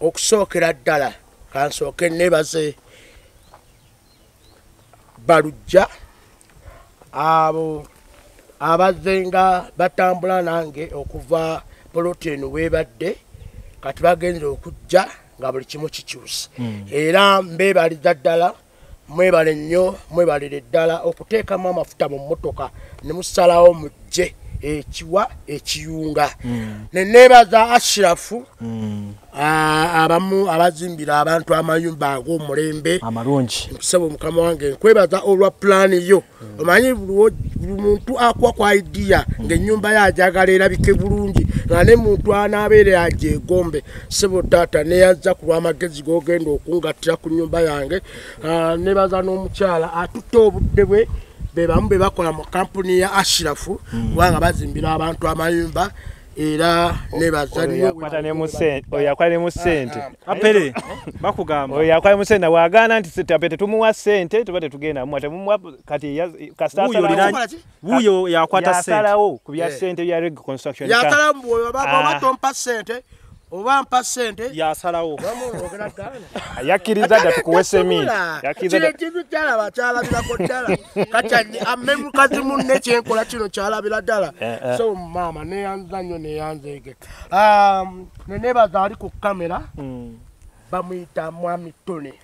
S1: okusookera ddala. Kansooke nebaze Balujja abo abazze nga batambula nange okuva poloti eno weebadde, kati bagenze okujja nga buli kimu kikyuse. Era mbeebaliza ddala, mwebale nnyo, mwebalire ddala okuteekamu amafuta mu mmotoka ne musalawo mujje ekiwa ekiyunga. Ne neebaza Ashirafu abamu abazimbira abantu amayumba ag'omulembe
S2: amalungi.
S1: Nsaba mukama wange nkwebaza olwa pulaani yo. Omanyi buli muntu akuwa kwa idea ng'ennyumba ye ajagala erabike bulungi, nga ne muntu anaabeera agyegombe. Ssebo taata neeyazza ku lw'amagezi g'ogenda okungattira ku nnyumba yange. Neebaza n'omukyala atutte obudde bwe, be bamu be bakola mu kampuni ya Ashirafu, kubanga bazimbira abantu amayumba. Era nebaza nnyo.
S3: Oyo akwata ne mu ssente.
S2: Kapere bakugamba
S3: oyo akwata mu ssente wagaana nti Kapere tetumuwa ssente, tuba tetugenda muwa, temumuwa. Kati kasita
S2: wuyo yakwata ssente,
S3: yasalawo ku bya ssente bya Reg Construction.
S1: Yasalawo oba tompa ssente oba mpa ssente,
S2: yasalawo.
S3: Yakkiriza dda tukuwe seminti.
S1: Kino ekintu kyalaba kyalabirako ddala. Kati amme mukazi munne kyenkola kino kyalabira ddala. So maama neeyanza nnyo, neeyanzeege. Ne neebaza ali ku kamera bamuyita Mwami Tone.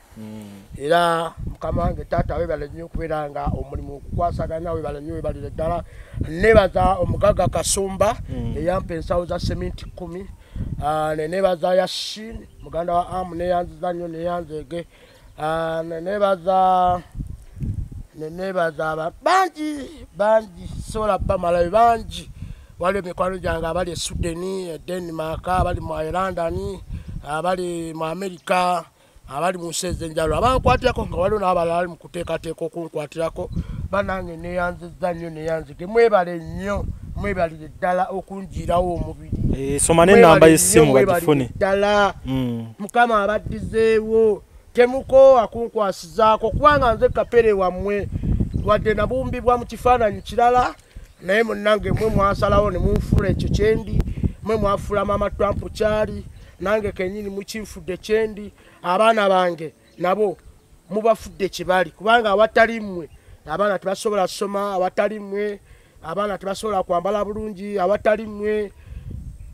S1: Era mukama wange taata weebale nnyo okubeera nga omulimu okukwasaganya, weebale nnyo, weebalire ddala. Neebaza omugagga Kasumba eyampa ensawo za seminti 10. Ne neebaza Yashin muganda wa Amu, neeyanziza nnyo, neeyanzeege. Ne neebaza bangi bangi, sobola bamalayo bangi. Waliwo emikwano gyange abali e Sweden, e Denmark, abali mu London, abali mu America, abali mu nsi ez'enjawulo abankwatirako, nga waliwo n'abalala bali mu kuteekateeka okunkwatirako. Bannange neeyanzizza nnyo, neeyanzige. Mwebale nnyo, mwebalire ddala okunjiirawo omubiri.
S2: Soma n'ennamba y'essimu bagifune.
S1: Ddala Mukama abaddizeewo, temukoowa kunkwasizaako, kubanga nze Kapere wammwe. Wadde nabumbibwa mu kifaananyi kirala, naye munnange mwe mwasalawo ne munfuula ekyo kyendi, mwe mwafuula Maama Trump kyali, nange kennyini mukinfudde kyendi. Abaana bange nabo mubafudde kye bali, kubanga awatali mmwe abaana tebasobola kusoma, awatali mmwe abaana tebasobola kwambala bulungi, awatali mmwe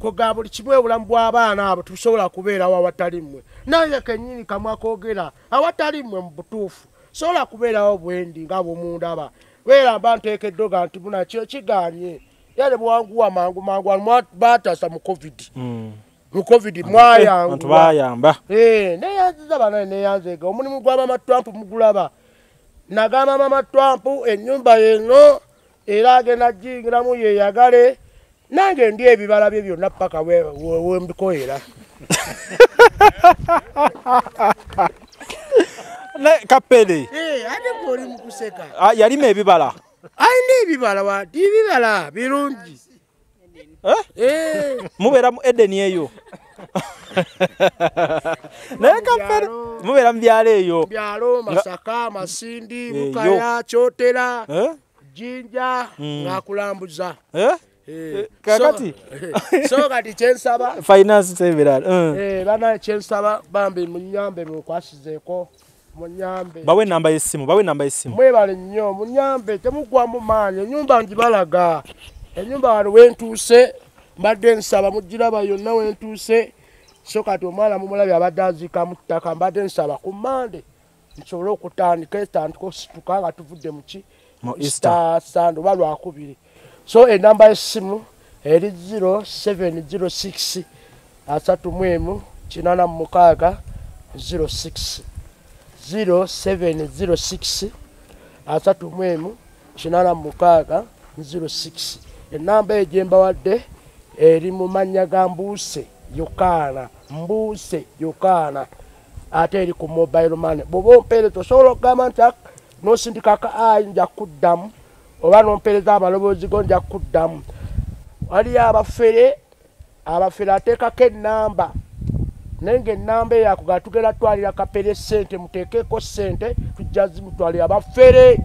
S1: koga buli kimu obulamu bw'abaana abo tebusobola kubeerawo awatali mmwe. Nange kennyini kamwa koogera awatali mmwe mu butuufu sobola kubeerawo bwendi nga bw'omundaba. Beera mba nteekeddwa ga nti muna kyo kigaanye. Era ne bwanguwa mangu mangu, wano baataasa mu COVID. Mu COVID mwayanguwa.
S2: Abantu bayamba.
S1: Neeyanziza banaye, neeyanzeega. Omulimu gwa Maama Trump mugulaba. Nagamba Maama Trump ennyumba eno era agenda giyingiramu yeeyagale. Nange ndi ebibala bye byonna paka we mbikoera.
S2: Kapere.
S1: Ate gw'oli mu kuseka.
S2: Yalima ebibala.
S1: Alina ebibala wa ebibala birungi.
S2: Mubeera mu Eden eyo. Naye Kapere mubeera mu byalo eyo.
S1: Byalo Masaka, Masindi, Bukaya, Kyotera, Jinja, ng'akulambuza.
S2: Kakati.
S1: So kati kyensaba.
S2: Finance sebirala.
S1: Bana kyensaba bambi munyambe mukwasizeeko. Munyambe.
S2: Bawe namba y'essimu, bawe namba y'essimu.
S1: Mwebale nnyo, munyambe temugwamu maanyi, ennyumba ngibalaga. Ennyumba wano wentuuse mbadde nsaba mugiraba yonna wentuuse. So kati omwana mumulabye abadde aziika mu ttaka, mbadde nsaba ku Mmande nsobole okutandika etandika osituka nga tuvudde mu ki?
S2: Mu Easter.
S1: Sunday oba Lwakubiri. So enamba y'essimu eri 0706 31 86 06 0706 31 86 06. Enamba eyo gye mbawadde eri mu mannya ga Mbuuse Yokaana, Mbuuse Yokaana, ate eri ku mobile money. Bw'oba ompeereza osobola okugamba nti n'osindika ka ayi nja kuddamu, oba n'ompeereza amaloboozi go nja kuddamu. Waliyo abafere, abafere ateekako ennamba, naye ng'ennamba eyo akugaa tugenda twalira Kapere ssente, muteekeko ssente tujja zimutwalira. Abafere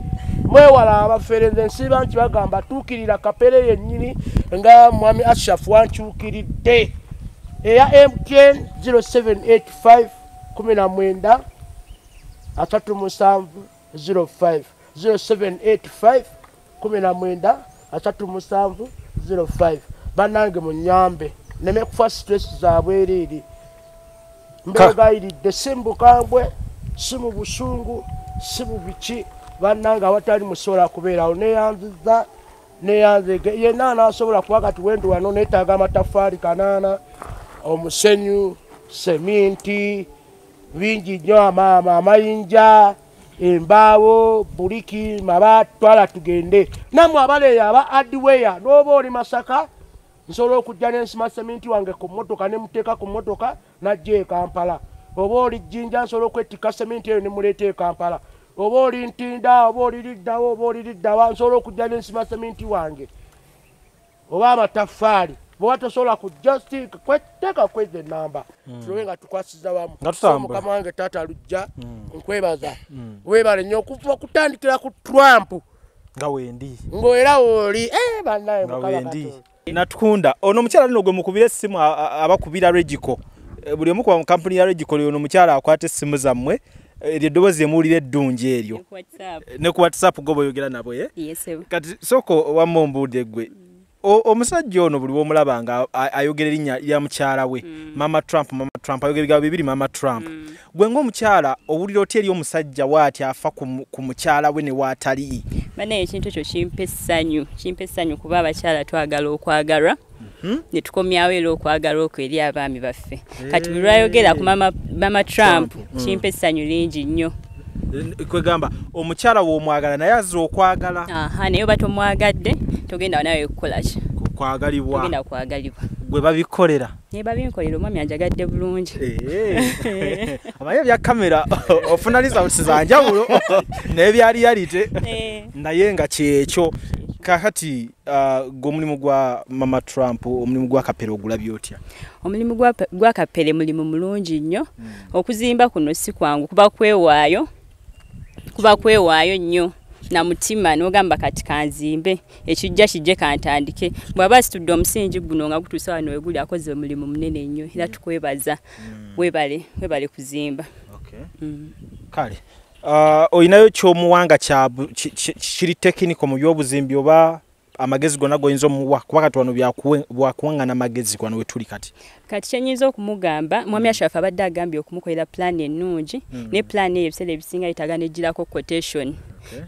S1: mwewala abafere, nze nsiiba nti bagamba tuukirira Kapere yennyini nga mwami Ashraf wankyukiridde. Eya MTN 0785 19 37 05, 0785 19 37 05. Bannange munyambe nneme kufa stress zaabwereere. Mbegayiridde si mu bukambwe, si mu busungu, si mu biki. Bannange awatali musobola kubeerawo. Neeyanziza, neeyanzege yenna anaasobola kuba kati wendi wano neetaaga amataffaali 8, omusenyu, seminti, bingi nnyo, amayinja, embaawo, buliki, mabaati, twala tugende. Nammwe abaleeyo aba hardware, n'oba oli Masaka, nsobola okujja n'ensima seminti wange ku mmotoka ne muteeka ku mmotoka n'ajja e Kampala. Oba oli Jjinja, nsobola okwettika seminti eyo ne muleeta e Kampala. Oba oli Ntinda, oba oli liddawa, oba oli liddawa, nsobola okujja n'ensima seminti wange oba amataffaali. Bw'oba tosobola kujja teeka kweza ennamba tulobe nga tukwasiza wamu. Mukama wange taata Lujja, nkwebaza, weebale nnyo okuva okutandikira ku Trump
S3: nga wendi
S1: ng'era wooli bannaye Mukama Katonda.
S3: Natukunda ono omukyala lino gwe mukubira essimu abakubira Regiko, buli omu kuba mu kampuni ya Regiko ono omukyala akwata essimu zammwe, eryo eddoboozi emuwulira eddungi eryo ne ku WhatsApp go boyogera nabo. Kati sooka wamma ombuulire ggwe, omusajja ono buli w'omulaba nga ayogera erinnya lya mukyala we, Mama Trump, Mama Trump, ayogera ebigambo bibiri Mama Trump. Gwe ng'omukyala owulira otya eri omusajja waati afa ku mukyala we ne waatali?
S4: Bannaye ekintu ekyo kimpa essanyu, kimpa essanyu kuba abakyala twagala okwagalwa, ne tukomyawo era okwagala okwo eri abaami baffe. Kati buli lwayogera ku Mama Trump kimpa essanyu lingi nnyo.
S3: Kwegamba omukyala w'omwagala naye azza okwagala.
S4: Aha, naye oba tomwagadde togenda nawe kukola ki?
S3: Kwagalibwa.
S4: Togenda kwagalibwa.
S3: Gwe babikolera.
S4: Naye babinkolera, omwami anjagadde bulungi.
S3: Abaye bya kamera ofuna results za njawulo n'ebya reality. Naye nga kyekyo. Kakati gwe omulimu gwa Mama Trump, omulimu gwa Kapere ogulabye otya?
S4: Omulimu gwa Kapere mulimu mulungi nnyo. Okuzimba kuno si kwangu, kuba kwewaayo, kuba kwewaayo nnyo na mutima n'ogamba kati kanzimbe, ekijja kijje kantandike. Bw'aba asitudde omusingi guno nga gutuusa wano we guli, akoze omulimu munene nnyo era tukwebaza. Weebale, weebale kuzimba.
S3: Kale olinayo ky'omuwanga kiri tekiniko mu by'obuzimbi oba amagezi gonna g'oyinza omuwa, kuba kati wano byakuwaŋŋana magezi wano we tuli kati?
S4: Kati kye nnyinza okumugamba, mwami Ashraf abadde agambye okumukolera pulaani ennungi, naye pulaani eyo ebiseera ebisinga yeetaaga n'egirako quotation.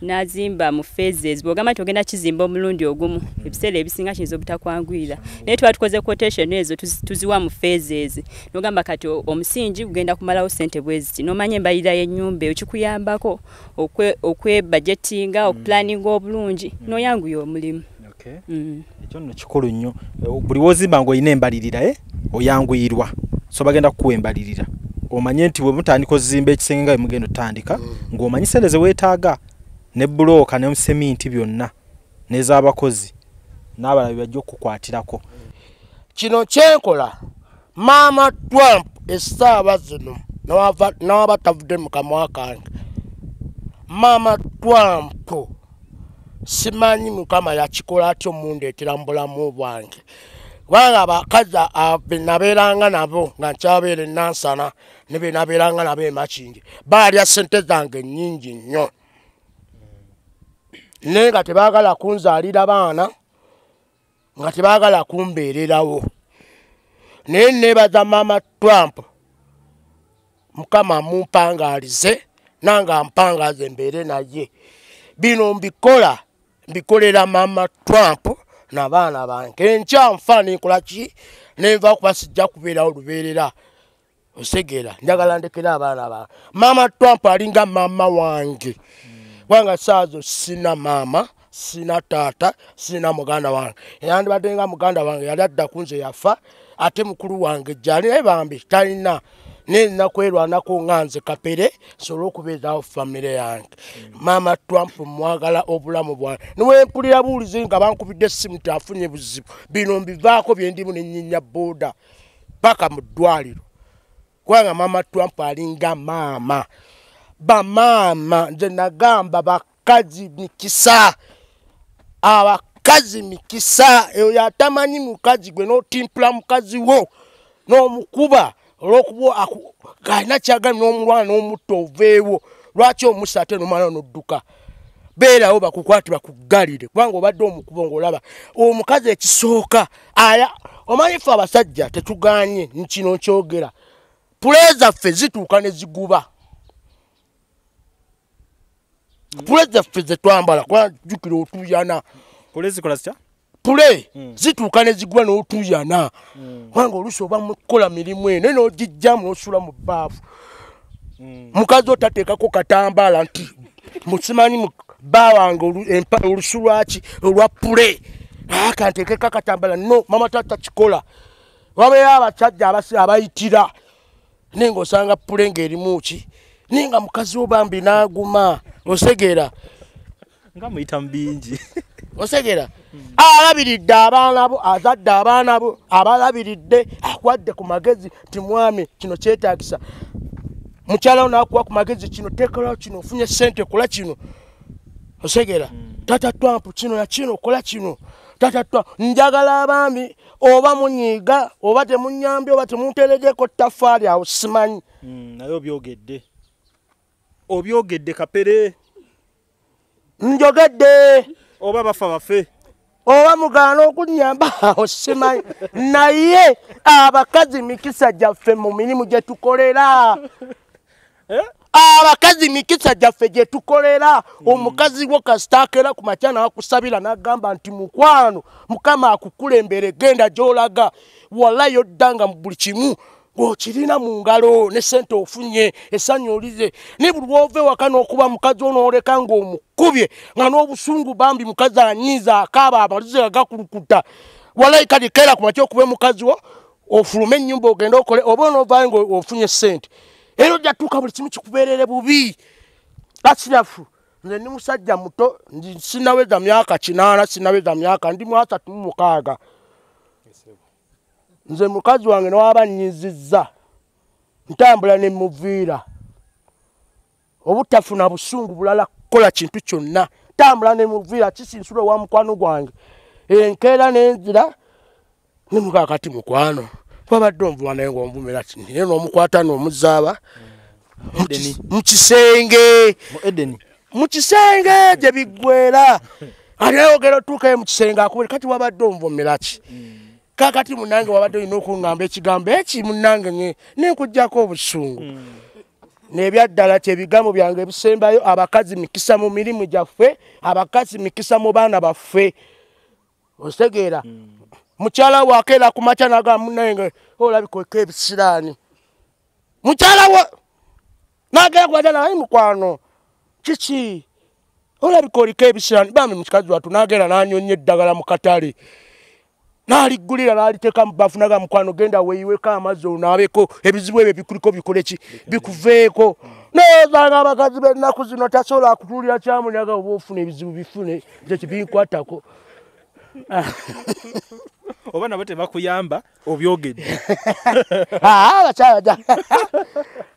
S4: N'azimba mu phases. Bw'ogamba nti ogenda kizimba omulundi ogumu, ebiseera ebisinga kiyinza obutakwanguyira. Naye tuba tukoze quotation ezo tuziwa mu phases. N'ogamba kati omusingi gugenda kumalawo ssente bwe ziti, n'omanya embalirira y'ennyumba eyo kikuyambako okwebudgetinga, okupulaninga obulungi, n'oyanguya omulimu.
S3: Ekyo nno kikulu nnyo. Buli w'ozimba ng'olina embalirira, oyanguyirwa. So bagenda kukuwa embalirira. Omanye nti bwe mutandika ozimba ekisenge nga bwe mugenda otandika, ng'omanyi ssente ze weetaaga ne bulooka ne seminti byonna n'ez'abakozi n'abalala bye bajja okukukwatirako.
S1: Kino kyenkola Mama Trump essaawa zino n'awaba tavudde mu kamwa kange. Mama Trump simanyi Mukama yakikola atya omundeetera mu bulamu bwange, kubanga abakazi be nabeeranga nabo nga nkyabeera e Nansana ne be nabeeranga nabo e Makindye baalya ssente zange nnyingi nnyo, naye nga tebaagala kunzaalira baana, nga tebaagala kumbeererawo. Naye neebaza Mama Trump, Mukama amumpangaalize nange ampangaaze mbeere naye. Bino mbikola, mbikolera Mama Trump n'abaana bange. Enkya nfa nenkola ki? Nenva kuba sijja kubeerawo lubeerera. Osegeera, njagala ndekere abaana bange. Mama Trump alinga mama wange. Kubanga saazo sina maama, sina taata, sina muganda wange. Yandibadde nga muganda wange yali adda ku nze yafa, ate mukulu wange gyali naye bambi talina. Nina kwerwanako nga nze Kapere nsobole okubeezaawo famire yange. Maama Trump mwagala obulamu bwange. Niwe mpulira buwulizi nga bankubidde essimu nti afunye buzibu. Bino mbivaako bye ndimu ne nnyinya booda paka mu ddwaliro. Kubanga Maama Trump alinga maama. Bamaama nze nagamba bakazi mikisa. Abakazi mikisa. Eyo atamanyi mukazi gwe n'otimpula mukazi wo n'omukuba. Olwokuba alina kyagala n'omulwana n'omutta oveewo, lwaki omusa ate n'omwana n'odduka? Beerawo bakukwate bakuggalire, kubanga obadde omukubo ng'olaba omukazi ekisooka aya. Omanyi ffe abasajja tetugaanye, nkino nkyogera, pule zaffe zituuka ne ziguba. Pule zaffe ze twambala, kuba jjukira otuyana.
S3: Pule zikola zitya?
S1: Pule zituuka ne ziguba n'otuyana. Kubanga oluusi oba mukola mirimu eno n'ogijjamu n'osula mu bbaafu. Mukazi otateekako katambaala nti musimanyi bba wange olusu lwaki olwa pule, kanteekeko akatambaala. No, mama tata kikola. Wabeeyo abasajja abayitira naye ng'osanga pule ng'erimu ki, naye nga mukazi wo bambi n'aguma. Osegeera
S3: nga muyita mu bingi.
S1: Osegeera alabiridde abaana bo, azadde abaana bo, abalabiridde, akuwadde ku magezi nti mwami kino kyetaagisa. Mukyala wo n'akuwa ku magezi kino teekalawo kino, ofunye ssente kola kino. Osegeera Tata Trump kino na kino kola kino. Tata Trump njagala abaami oba munyiiga oba temunyambye oba temunteereddeko ttaffaali awo simanyi.
S3: Naye obyogedde. Obyogedde Kapere.
S1: Njogedde.
S3: Oba bafa bafe.
S1: Oba mugaana okunnyamba awo simanyi. Naye abakazi mikisa gyaffe mu mirimu gye tukolera. Abakazi mikisa gyaffe gye tukolera. Omukazi wo kasita akeera ku makya n'akusabira n'agamba nti mukwano Mukama akukulembere genda gy'olaga. Wallahi oddanga mu buli kimu ng'okirina mu ngalo ne ssente ofunye essanyu olize. Ne buli lw'ova ewaka n'okuba mukazi wo n'oleka ng'omukubye nga n'obusungu bambi mukazi anyiiza akaaba amalize gakulukuta. Wallahi kati keera ku makya okube mukazi wo ofulume ennyumba ogende okole oba onoovaayo ng'ofunye ssente. Era ojja tuuka buli kimu kikubeerere bubi. Asirafu nze ndi musajja muto, sinaweza myaka 8, sinaweza myaka, ndi mu 36. Nze mukazi wange n'waba nnyizizza ntambula ne muviira. Obutafuna busungu bulala kukola kintu kyonna, ntambula ne muviira kisinsula wa mukwano gwange. Enkeera n'enzira ne mugaa kati mukwano wabadde onvuma naye ng'onvumira ki, naye n'omukwata n'omuzaaba mu kisenge. Mu kisenge gye biggweera. Ate ogenda otuukayo mu kisenge akubira kati wabadde onvumira ki? Kakati munnange wabadde olina okuŋŋamba ekigambo eki munnange nenkuggyako obusungu. N'ebyaddala kyebigambo byange ebisembayo, abakazi mikisa mu mirimu gyaffe, abakazi mikisa mu baana baffe. Osegeera mukyala wo akeera ku makya n'agamba munnange olabika eko ebisiraani. Mukyala wo n'agenda ku makya naye mukwano kiki olabika oliko ebisiraani. Bambi mukazi wattu n'agenda n'anyonya eddagala mu katale n'aliggulira n'aliteeka mu bbafu n'agamba mukwano genda weeyiweko amazzi onaabeko ebizibu ebyo bikuliko bikole ki bikuveeko. Naye abakazi b'ennaku zino tasobola kutuulira kyamunyaga oba ofuna ebizibu bifune nze kibinkwatako.
S3: Oba nabo tebakuyamba obyogedde.
S1: Abakyala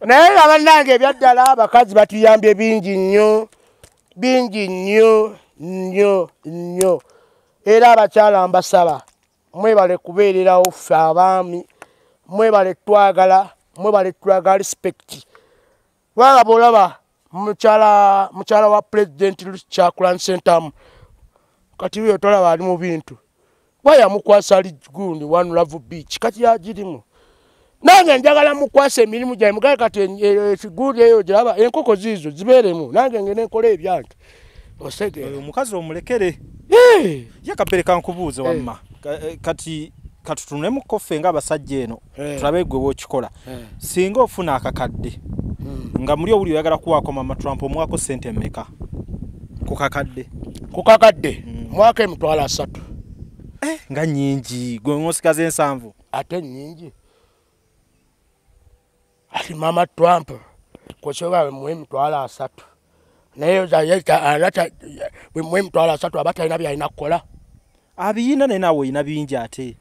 S1: naye nga bannange ebyaddala abakazi batuyambye bingi nnyo, bingi nnyo nnyo nnyo. Era abakyala mbasaba mwebale kubeererawo ffe abaami, mwebale twagala, mwebale twagala respect. Kubanga bw'olaba mukyala wa Pulezidenti Kyagulanyi Ssentamu kati oyo tolaba ali mu bintu, kuba yamukwasa gundi One Love Beach kati yagirimu. Nange njagala mukwasa emirimu gyange mugaye kati ekigundi eyo giraba enkoko ziizo zibeeremu nange ngende nkole ebyange. Osegeera
S3: omukazi omulekere. Ye Kapere kankubuuze wamma kati katutunulemu ffe ng'abasajja eno tulabe gwe bw'okikola. Singa ofuna akakadde nga muli owuli oyagala kuwaako Mama Trump omuwaako ssente mmeka?
S2: Ku kakadde.
S1: Ku kakadde mwaka 30,000.
S2: Nga nnyingi gwe ng'osigaza 70.
S1: Ate nnyingi. Ati Mama Trump kosoba muwe 30,000. Naye alata muwe 30,000 aba talina byalina kukola.
S2: Abiyina naye naawe oyina bingi ate.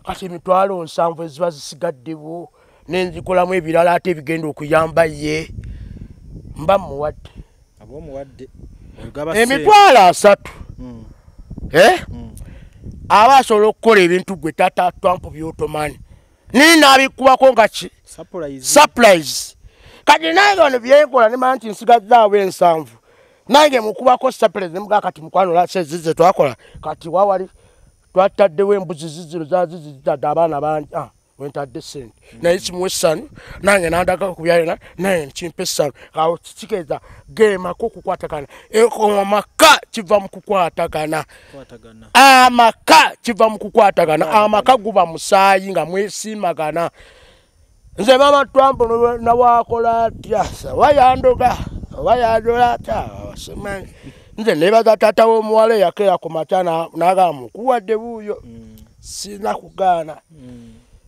S1: Kati 70,000 eziba zisigaddewo nenzikolamu ebirala ate ebigenda okuyamba ye mba muwadde.
S2: Aba omuwadde.
S1: 30,000. Aba asobola okukola ebintu gwe Tata Trump by'otomanyi. Nina abikubako nga ki? Surprise. Kati nange wano byenkola ne manya nti nsigazzaawo 70. Nange mukubako surprise ne mugamba kati mukwano lwaki zize twakola kati wawali twataddewo embuzi ziziro zazizi zitadde abaana bangi wentadde ssente naye kimuwa essanyu nange nandagako ku byalina naye nkimpa essanyu. Awo kitegeeza gemako okukwatagana. Amaka kiva mu kukwatagana. Amaka kiva mu kukwatagana. Amaka guba musaayi nga mwesiimagana. Nze Mama Trump nawakola atya wayandoga wayandola atya simanyi. Nze neebaza taata w'omuwala eyakeera ku makya n'agamba mukuwadde buuyo sina kugaana.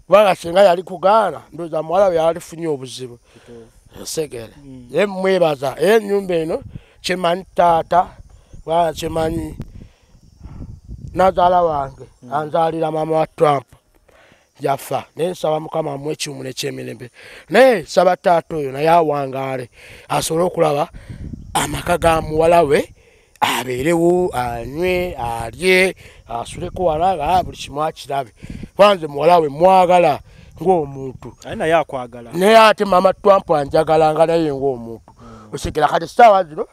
S1: Kubanga singa yali kugaana ndowooza muwala we yalifunye obuzibu. Nsegere. Naye mwebaza era ennyumba eno kyemanyi taata kubanga kyemanyi nazaala wange anzaalira Mama wa Trump yafa. Naye nsaba Mukama amuwe ekiwummulo eky'emirembe. Naye nsaba taata oyo naye awangaale asobole okulaba amaka ga muwala we abeerewo anywe alye asuleko wala buli kimu akirabe. Kwanze muwala we mwagala ng'omuntu.
S2: Aye naye akwagala.
S1: Naye ate Mama Trump anjagalanga naye ng'omuntu. Osigera kati ssaawa zino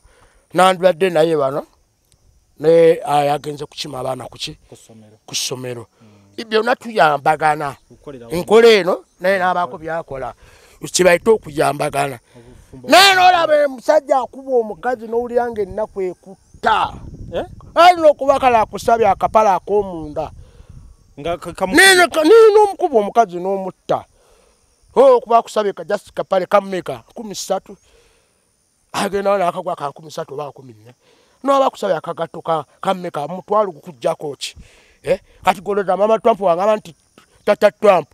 S1: nandibadde naye wano naye agenze kukima abaana kuki? Ku ssomero. Byonna tuyambagana. Enkola eno naye n'abaako by'akola. Kibayite okuyambagana. Naye n'olaba omusajja akuba omukazi n'owulira ng'ennaku ekutta. Alina okuba kale akusabye akapale ak'omunda. N'omukuba omukazi n'omutta. Okuba akusabye just kapale kammeka 13. Agenda n'akagwa ka 13 oba 14. N'oba akusabye akagatto kammeka mutwalo gukuggyako ki? Kati goloza Mama Trump wangamba nti Tata Trump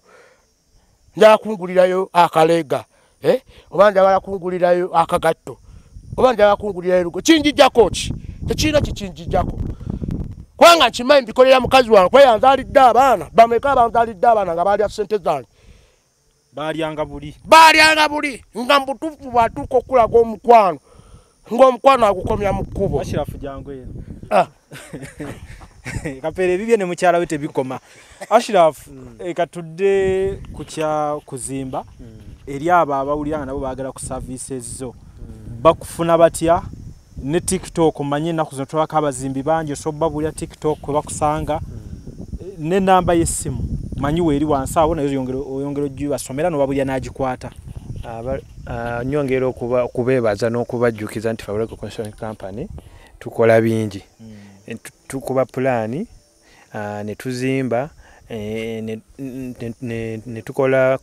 S1: njagala kungulirayo akalega. Oba njagala kungulirayo akagatto. Oba njagala kungulirayo lugo. Kinjijjako ki? Tekirina kikinjijjako. Kubanga nkimanyi mbikolera mukazi wange kuba yanzaalidde abaana. Bameka abanzaalidde abaana nga baalya ssente zange.
S2: Baalyanga buli.
S1: Baalyanga buli. Nga mu butuufu bw'atuuka okulaga omukwano. Ng'omukwano agukomya mu kkubo.
S2: Ashirafu jangu eno. Kapere ebibye ne mukyala we tebikoma. Ashraf katudde ku kya kuzimba eri abo abawulira nga nabo baagala ku services zo. Bakufuna batya ne TikTok manye ennaku zino tulabako abazimbi bangi osobola babuulira TikTok kwe bakusanga n'ennamba y'essimu manyi weeri wansi awo naye oyongera ogibasomera n'obabuulira n'agikwata.
S3: Nyongera okubeebaza n'okubajjukiza nti Fabrego Construction Company tukola bingi. Tukuba pulaani ne tuzimba ne tukola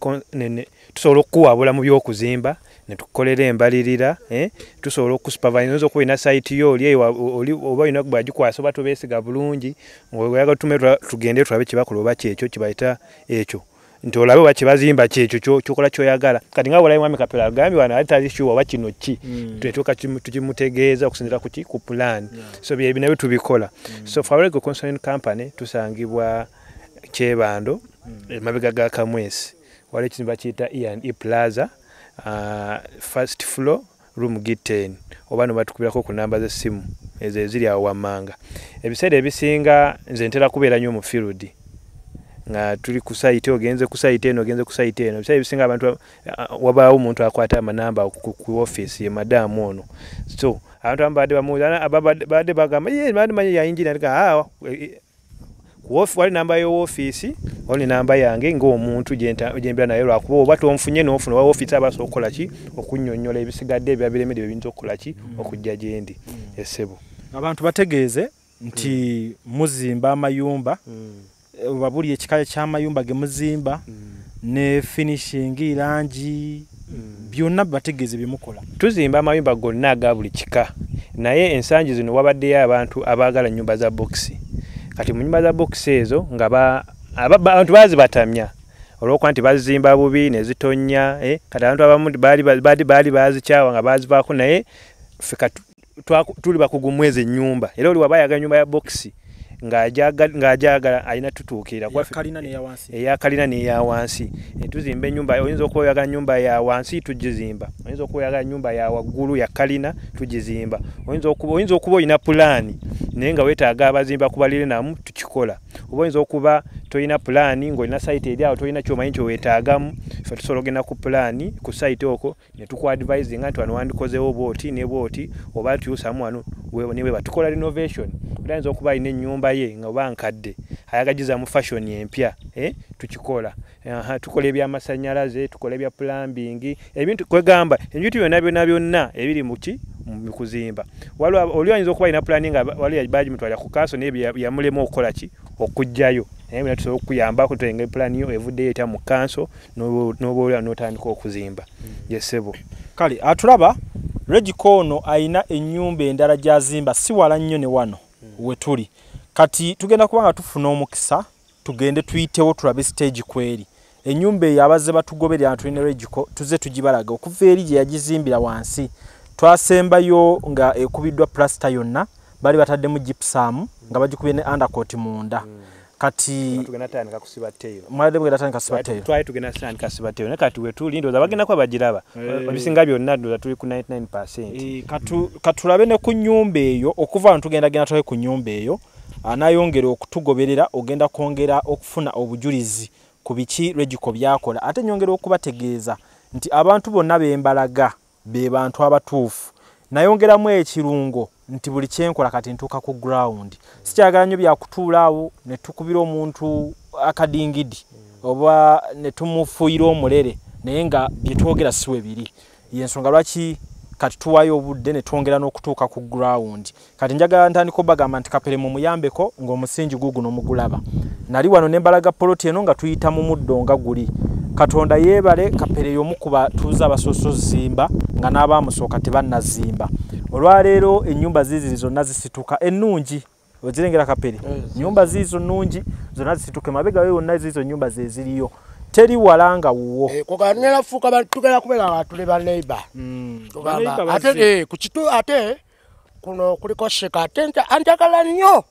S3: tusobola okukuwabula mu by'okuzimba ne tukukolera embalirira, tusobola okusupervise. Oyinza okuba olina site yo oli oba olina bw'agikwasa oba tobeesiga bulungi ng'oyagala tume tugende tulabe kye bakola oba kyekyo kye bayita ekyo nti olabe oba kye bazimba kyekyo ky'okola ky'oyagala. Kati nga bw'olabye Mwami Kapere agambye wano ali tali sure oba kino ki, tutuuka tukimutegeeza okusinziira ku ki ku pulaani. So bye nabyo tubikola. So Fabrego Construction Company tusangibwa Kyebando emabega ga Kamwesi, waliwo ekizimbe bakiyita E&E Plaza, first floor room G10, oba no batukubirako ku namba z'essimu ezo eziri awo wammanga. Ebiseera ebisinga nze ntera kubeera nnyo mu field nga tuli ku site, ogenze ku site eno, ogenze ku site eno. Ebiseera ebisinga abantu wabaawo omuntu akwata amanamba ku office ye madaamu ono. So abantu abamu babadde bamubuuza, babadde bagamba ye babadde manyi yayingira, nti wali namba y'ofiisi, wali namba yange ng'omuntu gye mbeera naye lwakuba oba tonfunye n'ofuna oba ofiisi aba asobola okukola ki okunnyonnyola ebisigadde ebiba biremedde bye biyinza okukola ki okujja gye ndi. Essebo.
S2: Abantu bategeeze nti muzimba amayumba, babuli ekika ky'amayumba ge muzimba ne finishing, langi, byonna bategeeze bye mukola.
S3: Tuzimba amayumba gonna aga buli kika Naye ensangi zino wabaddeyo abantu abaagala ennyumba za bokisi. Kati mu nyumba za bokisi ezo nga abantu bazibatamya olw'okuba nti bazizimba bubi ne zitonnya, kati abantu abamu baali bazikyawa nga bazivaako, naye ffe tuli bakugu mu ezo ennyumba. Era oli waba ayagala ennyumba ya bokisi ng'ajagala alina tutuukirira eya kalina n'eya wansi. Tuzimba ennyumba, oyinza okuba oyagala ennyumba ya wansi tugizimba, oyinza okuba oyagala ennyumba ya waggulu ya kalina tugizimba, oyinza okuba olina pulaani naye nga weetaaga abazimba kubalire namu tukikola, oba oyinza okuba tolina pulaani ng'olina sayiti eri awo tolina ky'omanyi kyoweetaagamu, ffe tusobola ogenda ku pulaani ku sayiti okwo ne tukuadvisinga nti wano wandikozeewo bw'oti ne bw'oti, oba tuyusamu wano ne bweba. Tukola renovation, oyinza okuba alina ennyumba ye nga oba nkadde ayagagiza mu fashion empya, tukikola. Tukola ebyamasannyalaze, tukola ebya plumbing, ebintu kwegamba ebintu byonna byonna byonna ebiri mu ki mu kuzimba. Waliwo oli ayinza okuba alina pulaani nga wali bagimutwalira ku kanso naye yamulema okukola ki okuggyayo, naye byonna tusobola okukuyambako tulenga pulaani yo evuddeyo etya mu kanso n'oba n'otandika okuzimba. Yesebo.
S2: Kale atulaba Regico ono ayina ennyumba endala gy'azimba si wala nnyo ne wano we tuli. Kati tugenda kuba nga tufuna omukisa tugende tuyitewo tulabe stage kweri. Ennyumba eyo abazze batugoberera tulina Regico tuzze tugibalaga okuva eri gye yagizimbira wansi. Twasembayo nga ekubiddwa plaster yonna, bali bataddemu gypsum nga bagikubye ne undercoat munda. Kati
S3: tugenda tandika kusiba teyo.
S2: Mwalade mugenda tandika kusiba teyo.
S3: Twali tugenda tandika kusiba teyo. Naye kati we tuli ndowooza bagenda kuba bagiraba. Ebisinga byonna ndowooza tuli ku 99%.
S2: Katulabe ne ku nnyumba eyo okuva wano tugenda genda tulabe ku nnyumba eyo. Anayongera okutugoberera ogenda kwongera okufuna obujulizi ku biki Regico byakola. Ate nyongera okubategeeza nti abantu bonna bembalaga be bantu abatuufu. Nayongeramu ekirungo nti buli kyenkola kati ntuuka ku ground. Sikyagala nnyo byakutuula awo ne tukubira omuntu akadingidi oba ne tumufuuyira omulere naye nga bye twogera si we biri. Y'ensonga lwaki kati tuwaayo obudde ne twongera n'okutuuka ku ground. Kati njagala ntandika obagamba nti Kapere mumuyambeko ng'omusingi guguno mugulaba. Nali wano ne mbalaga poloti eno nga tuyita mu muddo nga guli. Katonda yeebale Kapere y'omu ku batuuze abasoose ozimba nga n'abaamusooka tebannazimba. Olwaleero ennyumba ziiziri zonna zisituka ennungi. Ozirengera Kapere? Ennyumba ziizo nnungi zonna zisituka, emabega we yonna ziizo ennyumba ze ziriyo. Teri wala nga wuwo.
S1: Kuganira fuka abantu tugenda kubeera nga tuli ba neighbor. Ate ku kitu ate kuno kuliko sheka ate anjagala nnyo.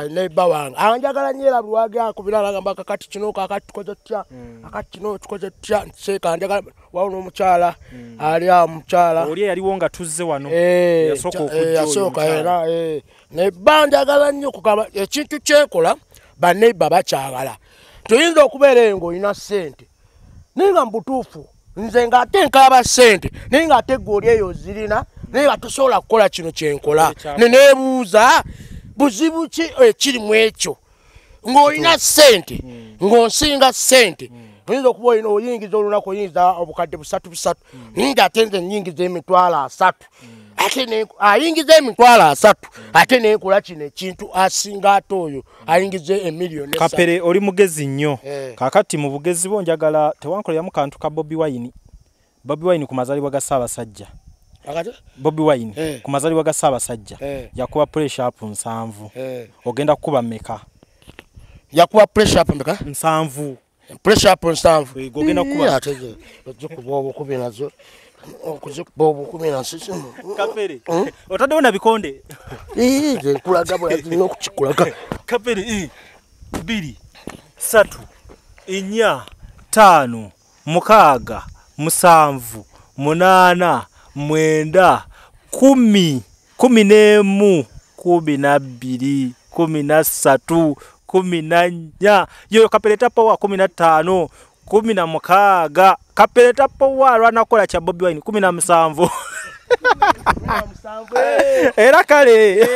S1: Neighbor wange anjagala nnyo era buli akubira agamba kakati kino kakati tukoze tutya, kakati kino tukoze tutya, sheka anjagala wawo n'omukyala ali awo mukyala.
S2: Oli yaliwo nga tuzze wano yasooka okujja
S1: yasooka era neighbor anjagala nnyo kugamba ekintu kyenkola ba neighbor bakyagala. Toyinza okubeera eyo ng'olina ssente naye nga mu butuufu nze ng'ate nkaaba ssente naye ng'ate gwe oli eyo zirina naye nga tosobola kukola kino kyenkola. Ne neebuuza buzibu ki ekiri mu ekyo ng'olina ssente ng'onsinga ssente oyinza okuba olina oyingiza olunaku oyingiza obukadde busatu busatu naye ng'ate nze nnyingiza 30,000 ate ayingiza 30,000 ate nenkola kino ekintu asinga ate oyo ayingiza 1,000,000.
S2: Kapere oli mugezi nnyo. Kaakati mu bugezi bwo njagala tewankoleramu kantu ka Bobi Wine. Bobi Wine ku mazaalibwa ga Ssaabasajja. Bobi Wine ku mazaalibwa ga Ssaabasajja yakuba pressure up 7. Ogenda kukuba mmeka?
S1: Yakuba pressure up mmeka?
S2: 7.
S1: Pressure up 7.
S2: Ogenda kukuba
S1: ate ojja obukubi nazo. Okuzikuba obukumi na sisi.
S2: Kapere otaddewo na bikonde.
S1: Nze nkulaga bwe nzina okukikulaga.
S2: Kapere 2 3 4 5 6 7 8 9 10 11 12 13 14 yoyo Kapere tapawa 15 16 Kapere tapawa alwanakola kya Bobi Wine 17 era kale.